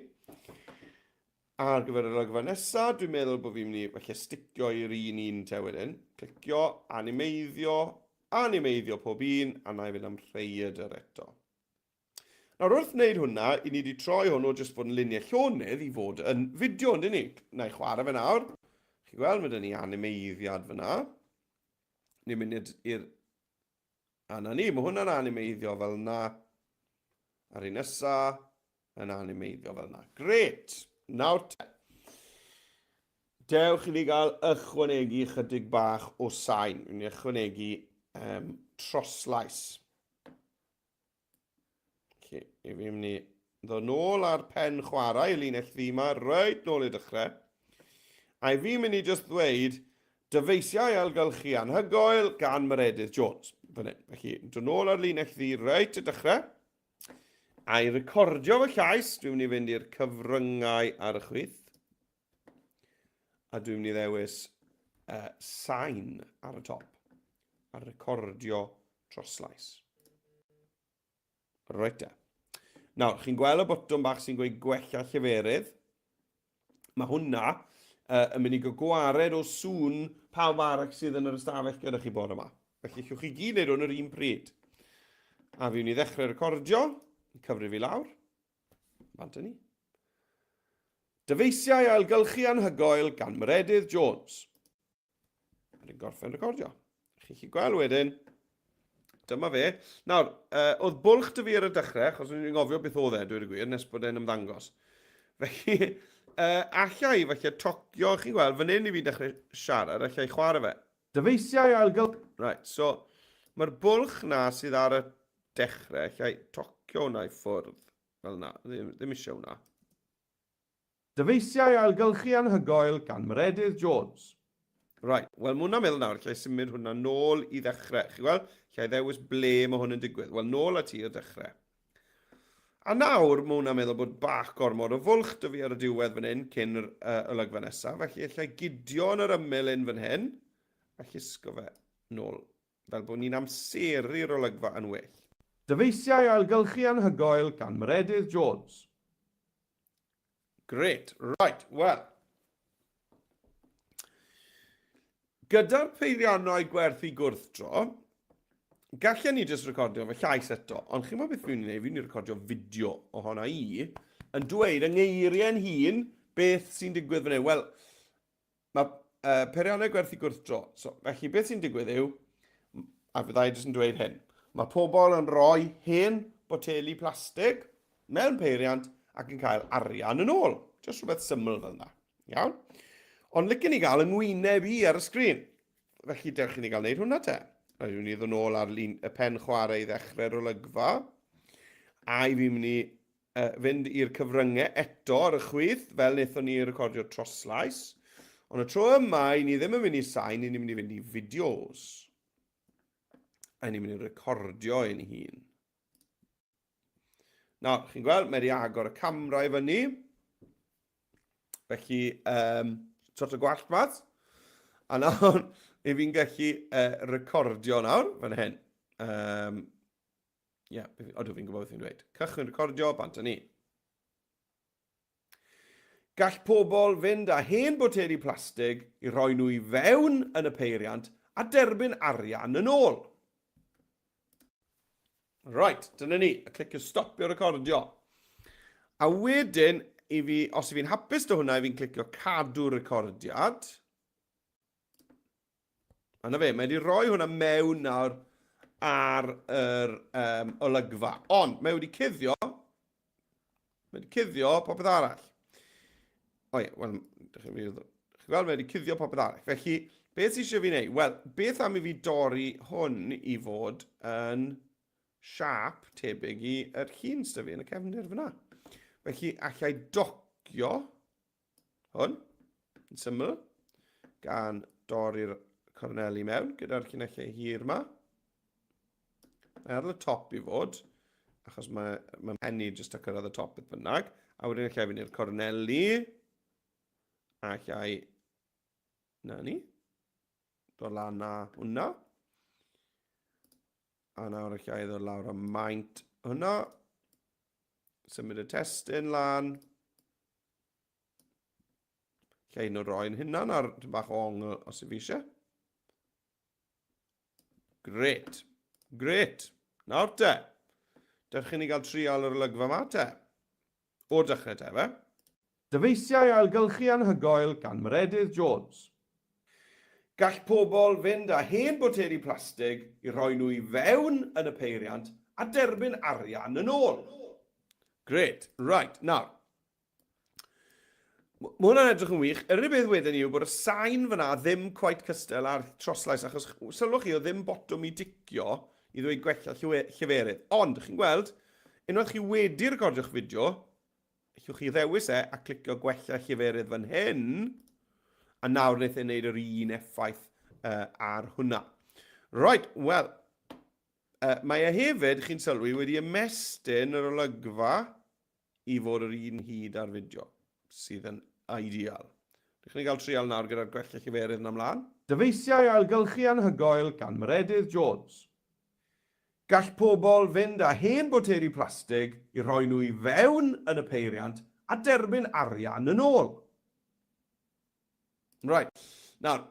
Ar gyfer yr olygfa nesaf, dwi'n meddwl bod fi'n mynd i falle sticio i'r un un te wedyn. Clicio, animeiddio, animeiddio pob un, a na i fynd am rhaeadr eto. Nawr wrth wneud hwnna, i ni wedi troi hwn o jyst fod yn luniau llonydd i fod yn fideo, yndyn ni? Na i chwarae fe nawr. Chi'n gweld, mae dyn ni animeiddiad fyna. Ni'n mynd i'r... A na ni, mae hwnna'n animeiddio fel na. A'r un nesa yn animeiddio fel na. Gret! Nawr te. Dewch i ni gael ychwanegu chydig bach o sain. Ni'n ychwanegu um, troslais. Felly, i fi mynd i ddod nôl ar pen chwarae y linell ddu yma, reit nôl i'r dechrau. A i fi mynd i just ddweud, dyfeisiau ailgylchu anhygoel gan Meredydd Jones. Fan hyn. Felly, dod nôl ar linell ddu reit y dechrau. A i recordio fy llais, dwi'n mynd i fynd i'r cyfryngau ar y chwith. A dwi'n mynd i ddewis uh, sain ar y top. A recordio troslais. Reit e. Nawr, chi'n gweld y botwm bach sy'n gweud gwella lleferydd? Mae hwnna uh, yn mynd i gael gwared o sŵn pawb arall sydd yn yr ystafell gyda chi bore yma. Felly, llwch chi gyd wneud hwn yr un pryd. A fi wni ddechrau recordio, cyfrif i lawr. Bant ni. Dyfeisiau ailgylchu anhygoel gan Meredydd Jones. A ni'n gorffen recordio. Chi'n gallu gweld wedyn, dyma fe. Nawr, uh, oedd bwlch dy fi ar y dechrau, achos o'n i'n gofio beth oedd e, dweud y gwir, nes bod e'n ymddangos. Felly, uh, alla i falle tocio, chi'n gweld, fan hyn i fi dechrau siarad, alla i chwarae fe. Dyfeisiau ailgyl... Right, so, mae'r bwlch na sydd ar y dechrau, alla i tocio hwnna i ffwrdd, fel na, ddim, ddim eisiau hwnna. Dyfeisiau ailgylchu anhygoel gan Meredydd Jones. Right, wel mae hwnna'n meddwl nawr, allai symud hwnna nôl i ddechrau. Chi gweld? Allai ddewis ble mae hwn yn digwydd. Wel, nôl at i'r dechrau. A nawr, mae hwnna'n meddwl bod bach gormod o fwlch dy fi ar y diwedd fan hyn cyn yr uh, olygfa nesaf. Felly allai gudio yn yr ymyl un fan hyn a llusgo fe nôl. Fel bod ni'n amseru'r olygfa yn well. Dyfeisiau ailgylchu anhygoel gan Meredydd Jones. Great. Right, wel. Gyda'r peiriannau gwerthu gwrthdro, gallen ni jyst recordio fy llais eto, ond chi'n gwybod beth fi'n gwneud? Fi'n mynd i recordio fideo ohona i yn dweud yng ngeiriau'n hun beth sy'n digwydd fan hyn. Wel, Mae uh, peiriannau gwerthu gwrthdro. So, felly beth sy'n digwydd yw, a fyddai jyst yn dweud hyn, mae pobl yn rhoi hen boteli plastig mewn peiriant ac yn cael arian yn ôl. Just rhywbeth syml fel yna. Iawn? Ond licen ni gael yng ngwyneb i ar y sgrin. Felly dewch i ni gael wneud hwnna te. Rhaid i ni ddod nôl ar lun, y pen chwarae i ddechrau'r olygfa. A i fi'n mynd i fynd i'r cyfryngau eto ar y chwith, fel wnaethon ni recordio troslais. Ond y tro yma, i ni ddim yn mynd i sain, i ni'n mynd i fynd i fideos. A ni'n mynd i recordio ein hun. Nawr, chi'n gweld, mae wedi agor y camera i fyny. Felly, um, sort o gwallt mas. A nawr, i fi'n gallu uh, recordio nawr, fan hyn. Um, Ie, yeah, odw fi'n gwybod beth fi'n dweud. Cychwyn recordio, bant â ni. Gall pobl fynd â hen boteli plastig i rhoi nhw i fewn yn y peiriant a derbyn arian yn ôl. Right, dyna ni. A clicio stopio recordio. A wedyn, i fi, os i fi'n hapus dy hwnna, i fi'n clicio cadw recordiad. A na fe, mae wedi rhoi hwnna mewn nawr ar yr um, olygfa. Ond mae wedi cuddio, mae wedi cuddio popeth arall. O ie, wel, chi'n gweld, mae wedi cuddio popeth arall. Felly, beth sy'n eisiau fi wneud? Wel, beth am i fi dorri hwn i fod yn siap tebyg i yr llun sydd fi yn y cefndir fyna. Felly, allai docio hwn, yn syml, gan dorri'r corneli mewn gyda'r llinellau hir yma. Mae ar y top i fod, achos mae, mae mhen i jyst a cyrraedd y top beth bynnag. A wedyn allai fynd i'r corneli, a allai, na ni, dod lan â hwnna. A nawr allai ddod lawr â maint hwnna. Symud y testun lan. Lle un o'r roi'n hunan ar tipyn bach o ongl os yw fi eisiau. Gret. Gret. Nawr te. Dewch i ni gael trial yr olygfa yma te. O'r dechrau te, fe. Dyfeisiau ailgylchu anhygoel gan Meredydd Jones. Gall pobl fynd â hen boteli plastig i rhoi nhw i fewn yn y peiriant a derbyn arian yn ôl. Grêt. Right, nawr. Mae hwnna'n edrych yn wych. Yr unig beth wedyn yw bod y sain fyna ddim quite cystal â'r troslais, achos sylwch chi, oedd ddim botwm i dicio i ddweud gwella lleferydd. Ond, chi'n gweld, unwaith chi wedi recordio'ch fideo, Allwch chi ddewis e a clicio gwella lleferydd fan hyn, a nawr wnaeth e wneud yr un effaith uh, ar hwnna. Right, wel, uh, mae e hefyd, chi'n sylwi, wedi ymestyn yr olygfa i fod yr un hyd ar fideo, sydd yn ideal. Rydych chi'n cael trial nawr gyda'r gwella lleferydd yna ymlaen. Dyfeisiau ailgylchu anhygoel gan Meredydd Jones. Gall pobl fynd â hen boteli plastig i rhoi nhw i fewn yn y peiriant a derbyn arian yn ôl. Right. Nawr,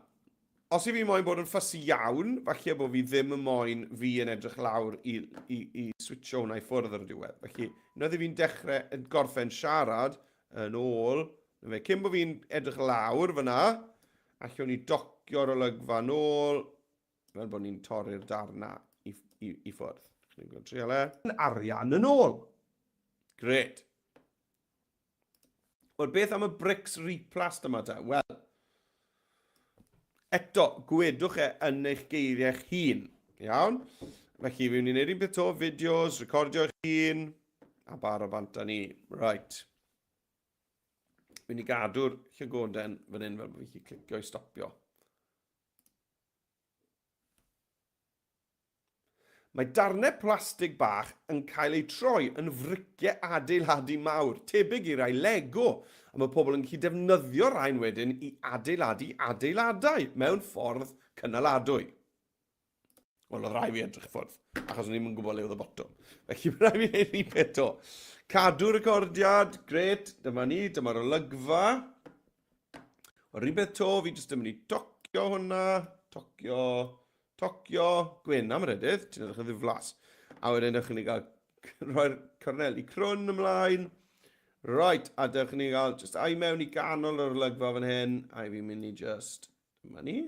os i fi moyn bod yn ffysi iawn, falle bod fi ddim yn moyn fi yn edrych lawr i, i, i switcho hwnna i ffwrdd ar y diwedd. Felly, unwaith i fi'n dechrau, yn gorffen siarad, yn ôl, na fe, cyn bod fi'n edrych lawr fyna, allwn ni docio'r olygfa nôl, Fel bod ni'n torri'r darn na i, i, i ffwrdd. Chi'n gweld trial e. Arian yn ôl. Gret. Wel, beth am y bricks replast yma ta? Wel, eto, gwedwch e yn eich geiriau'ch hun. Iawn? Felly, fi mynd i wneud un peth to, fideos, recordio eich hun, a bar o bant â ni. Right. Fi'n mynd i gadw'r llygoden fan hyn fel bod fi'n gallu clicio i stopio. Mae darnau plastig bach yn cael eu troi yn friciau adeiladu mawr, tebyg i rai Lego, a mae pobl yn gallu defnyddio'r rhain wedyn i adeiladu adeiladau mewn ffordd cynaladwy. Wel, oedd rhaid fi edrych ffwrdd, achos o'n i'm yn gwybod le oedd y botwm. Felly, mae rhaid fi wneud un peth to. Cadw recordiad, gret, dyma ni, dyma'r olygfa. Yr un peth to, fi jyst yn mynd i tocio hwnna, tocio, tocio, gwyn am redydd, ti'n edrych yn ddiflas. A wedyn dewch i ni gael rhoi'r corneli crwn ymlaen. Right, a dewch i ni gael just ai mewn i ganol yr olygfa fan hyn, a fi'n mynd i just, dyma ni,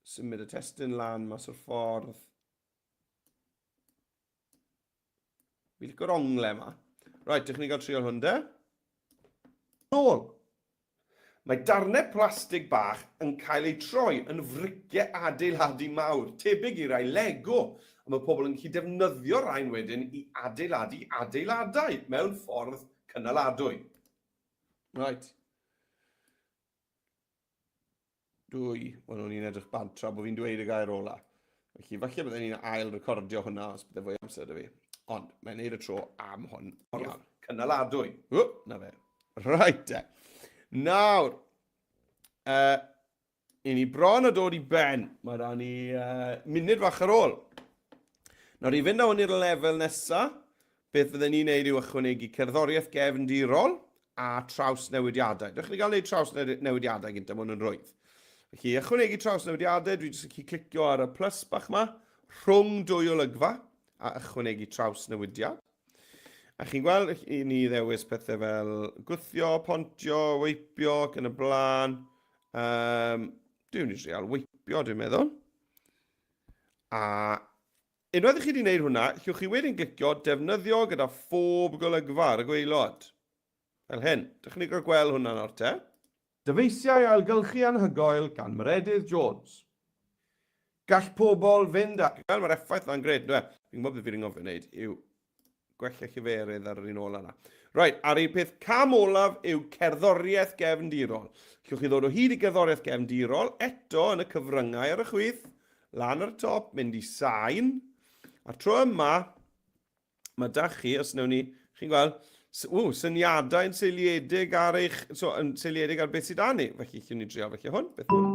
symud y testun lan mas o'r ffordd. Fi'n licio'r ongle yma. Right, dych chi'n gael trial hwn de. Nôl. Mae darnau plastig bach yn cael eu troi yn friciau adeiladu mawr, tebyg i rai Lego, a mae pobl yn gallu defnyddio'r rhain wedyn i adeiladu adeiladau mewn ffordd cynaladwy. Right. Dwy. Wel, o'n i'n edrych bant tra bod fi'n dweud y gair ola. Felly, falle bydden ni'n ail recordio hwnna os bydde fwy amser 'da fi. Ond, mae'n neud y tro am hwn. Iawn. Cynaladwy. Ww, na fe. Right, te. Nawr, uh, i ni bron a dod i ben. Mae da ni uh, munud fach ar ôl. Nawr, i fynd â hwn i'r lefel nesaf, beth fydden ni'n neud yw ychwanegu cerddoriaeth gefndirol. a trawsnewidiadau. Dewch i ni gael gwneud trawsnewidiadau gyntaf, mae hwn yn rwydd. Felly, ychwanegu trawsnewidiadau, dwi jyst yn gallu clicio ar y plus bach yma, rhwng dwy olygfa, a ychwanegu trawsnewidiad. A chi'n gweld, i ni ddewis pethau fel gwthio, pontio, weipio ac yn y blaen. Um, dwi'n mynd i trial weipio, dwi'n meddwl. A unwaith i chi wedi gwneud hwnna, llwch chi wedyn glicio defnyddio gyda phob golygfa ar y gwaelod. Fel hyn. Dych chi'n gael gweld hwnna nawr te. Dyfeisiau ailgylchu anhygoel gan Meredydd Jones. Gall pobl fynd a... Wel, mae'r effaith na'n gred, ynddo e? Fi'n gwybod beth fi'n anghofio wneud yw gwella lleferydd ar yr un ola yna. Right, a'r un peth cam olaf yw cerddoriaeth gefndirol. Llwch chi ddod o hyd i gerddoriaeth gefndirol eto yn y cyfryngau ar y chwith, lan ar y top, mynd i sain. A'r tro yma, mae da chi, os wnawn ni, chi'n gweld, ww, syniadau yn seiliedig ar eich, so, yn seiliedig ar beth sydd da ni. Felly, llwn ni drio felly hwn, beth hwn?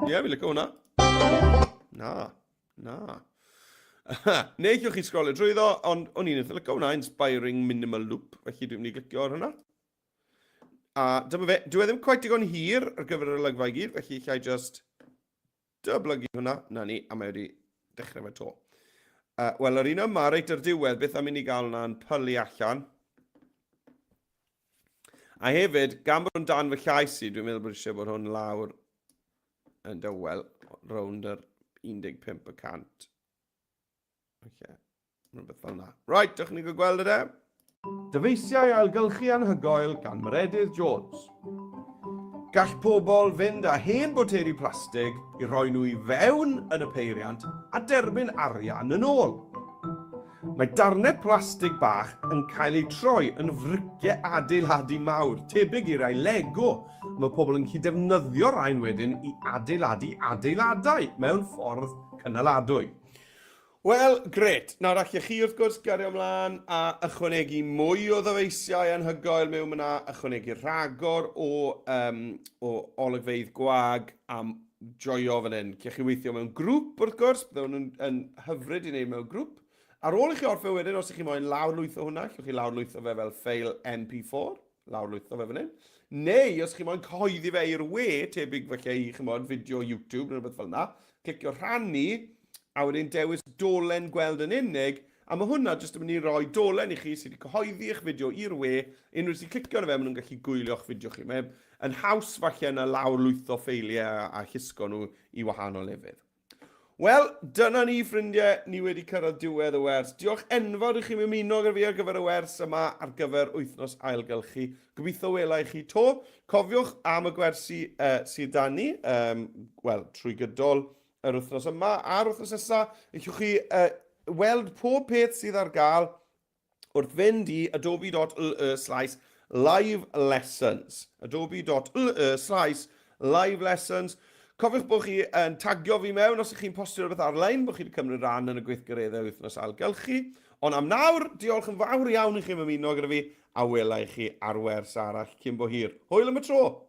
Ie, yeah, fi'n licio hwnna. Na, na. Neu llwch chi sgrolio drwyddo, ond o'n i'n eitha licio hwnna, Inspiring Minimal Loop, felly dwi'n mynd i glicio ar hwnna. A dyma fe, dwi e ddim quite digon hir ar gyfer yr olygfa i gyd, felly llai just Dyblygu hwnna, na ni, a mae wedi dechrau fe to. Uh, Wel, yr un yma, reit ar diwedd, beth am i ni gael hwnna'n pylu allan? A hefyd, gan bod hwn dan fy llais i, dwi'n meddwl bod eisiau bod hwn lawr yn dywel, rownd yr 15 y cant. Oce, rhywbeth fel yna. Right, dewch ni gael gweld e. Dyfeisiau ailgylchu anhygoel gan Meredydd Jones. Gall pobl fynd â hen boteri plastig i roi nhw i fewn yn y peiriant a derbyn arian yn ôl. Mae darnau plastig bach yn cael eu troi yn friciau adeiladu mawr, tebyg i rai Lego. Mae pobl yn gallu defnyddio'r rhain wedyn i adeiladu adeiladau mewn ffordd cynaladwy. Wel, grêt. Nawr allech chi wrth gwrs gario ymlaen a ychwanegu mwy o ddyfeisiau anhygoel mewn yna, ychwanegu rhagor o, um, o olygfeydd gwag am joio fan hyn. Cech chi weithio mewn grŵp wrth gwrs, bydde hwn yn, yn hyfryd i wneud mewn grŵp. Ar ôl i chi orffen wedyn, os ych chi moyn lawrlwytho hwnna, allwch chi lawrlwytho fe fel ffeil MP4. Lawrlwytho fe fan hyn. Neu, os chi moyn cyhoeddi fe i'r we, tebyg falle i, chimod, fideo YouTube neu rhywbeth fel yna, clicio rhannu, a wedyn dewis dolen gweld yn unig, a mae hwnna jyst yn mynd i roi dolen i chi sydd wedi cyhoeddi eich fideo i'r we, unrhyw sy'n clicio arno fe, maen nhw'n gallu gwylio'ch fideo chi. Mae yn haws falle na lawrlwytho ffeiliau a, a llusgo nhw i wahanol lefydd. Wel, dyna ni ffrindiau, ni wedi cyrraedd diwedd y wers. Diolch enfawr i chi ymuno gyda fi ar gyfer y wers yma ar gyfer wythnos ailgylchu. Gobeithio wela i chi to. Cofiwch am y gwersi uh, sydd dan ni, um, wel, trwy gydol yr wythnos yma a'r wythnos nesaf. Ellwch chi uh, weld pob peth sydd ar gael wrth fynd i adobe.ly slash live lessons. adobe.ly slash live lessons. Cofiwch bod chi yn tagio fi mewn os ych chi'n postio rhywbeth ar-lein, bod chi wedi cymryd rhan yn y gweithgareddau wythnos ailgylchu. Ond am nawr, diolch yn fawr iawn i chi am ymuno gyda fi, a wela i chi ar wers arall cyn bo hir. Hwyl am y tro!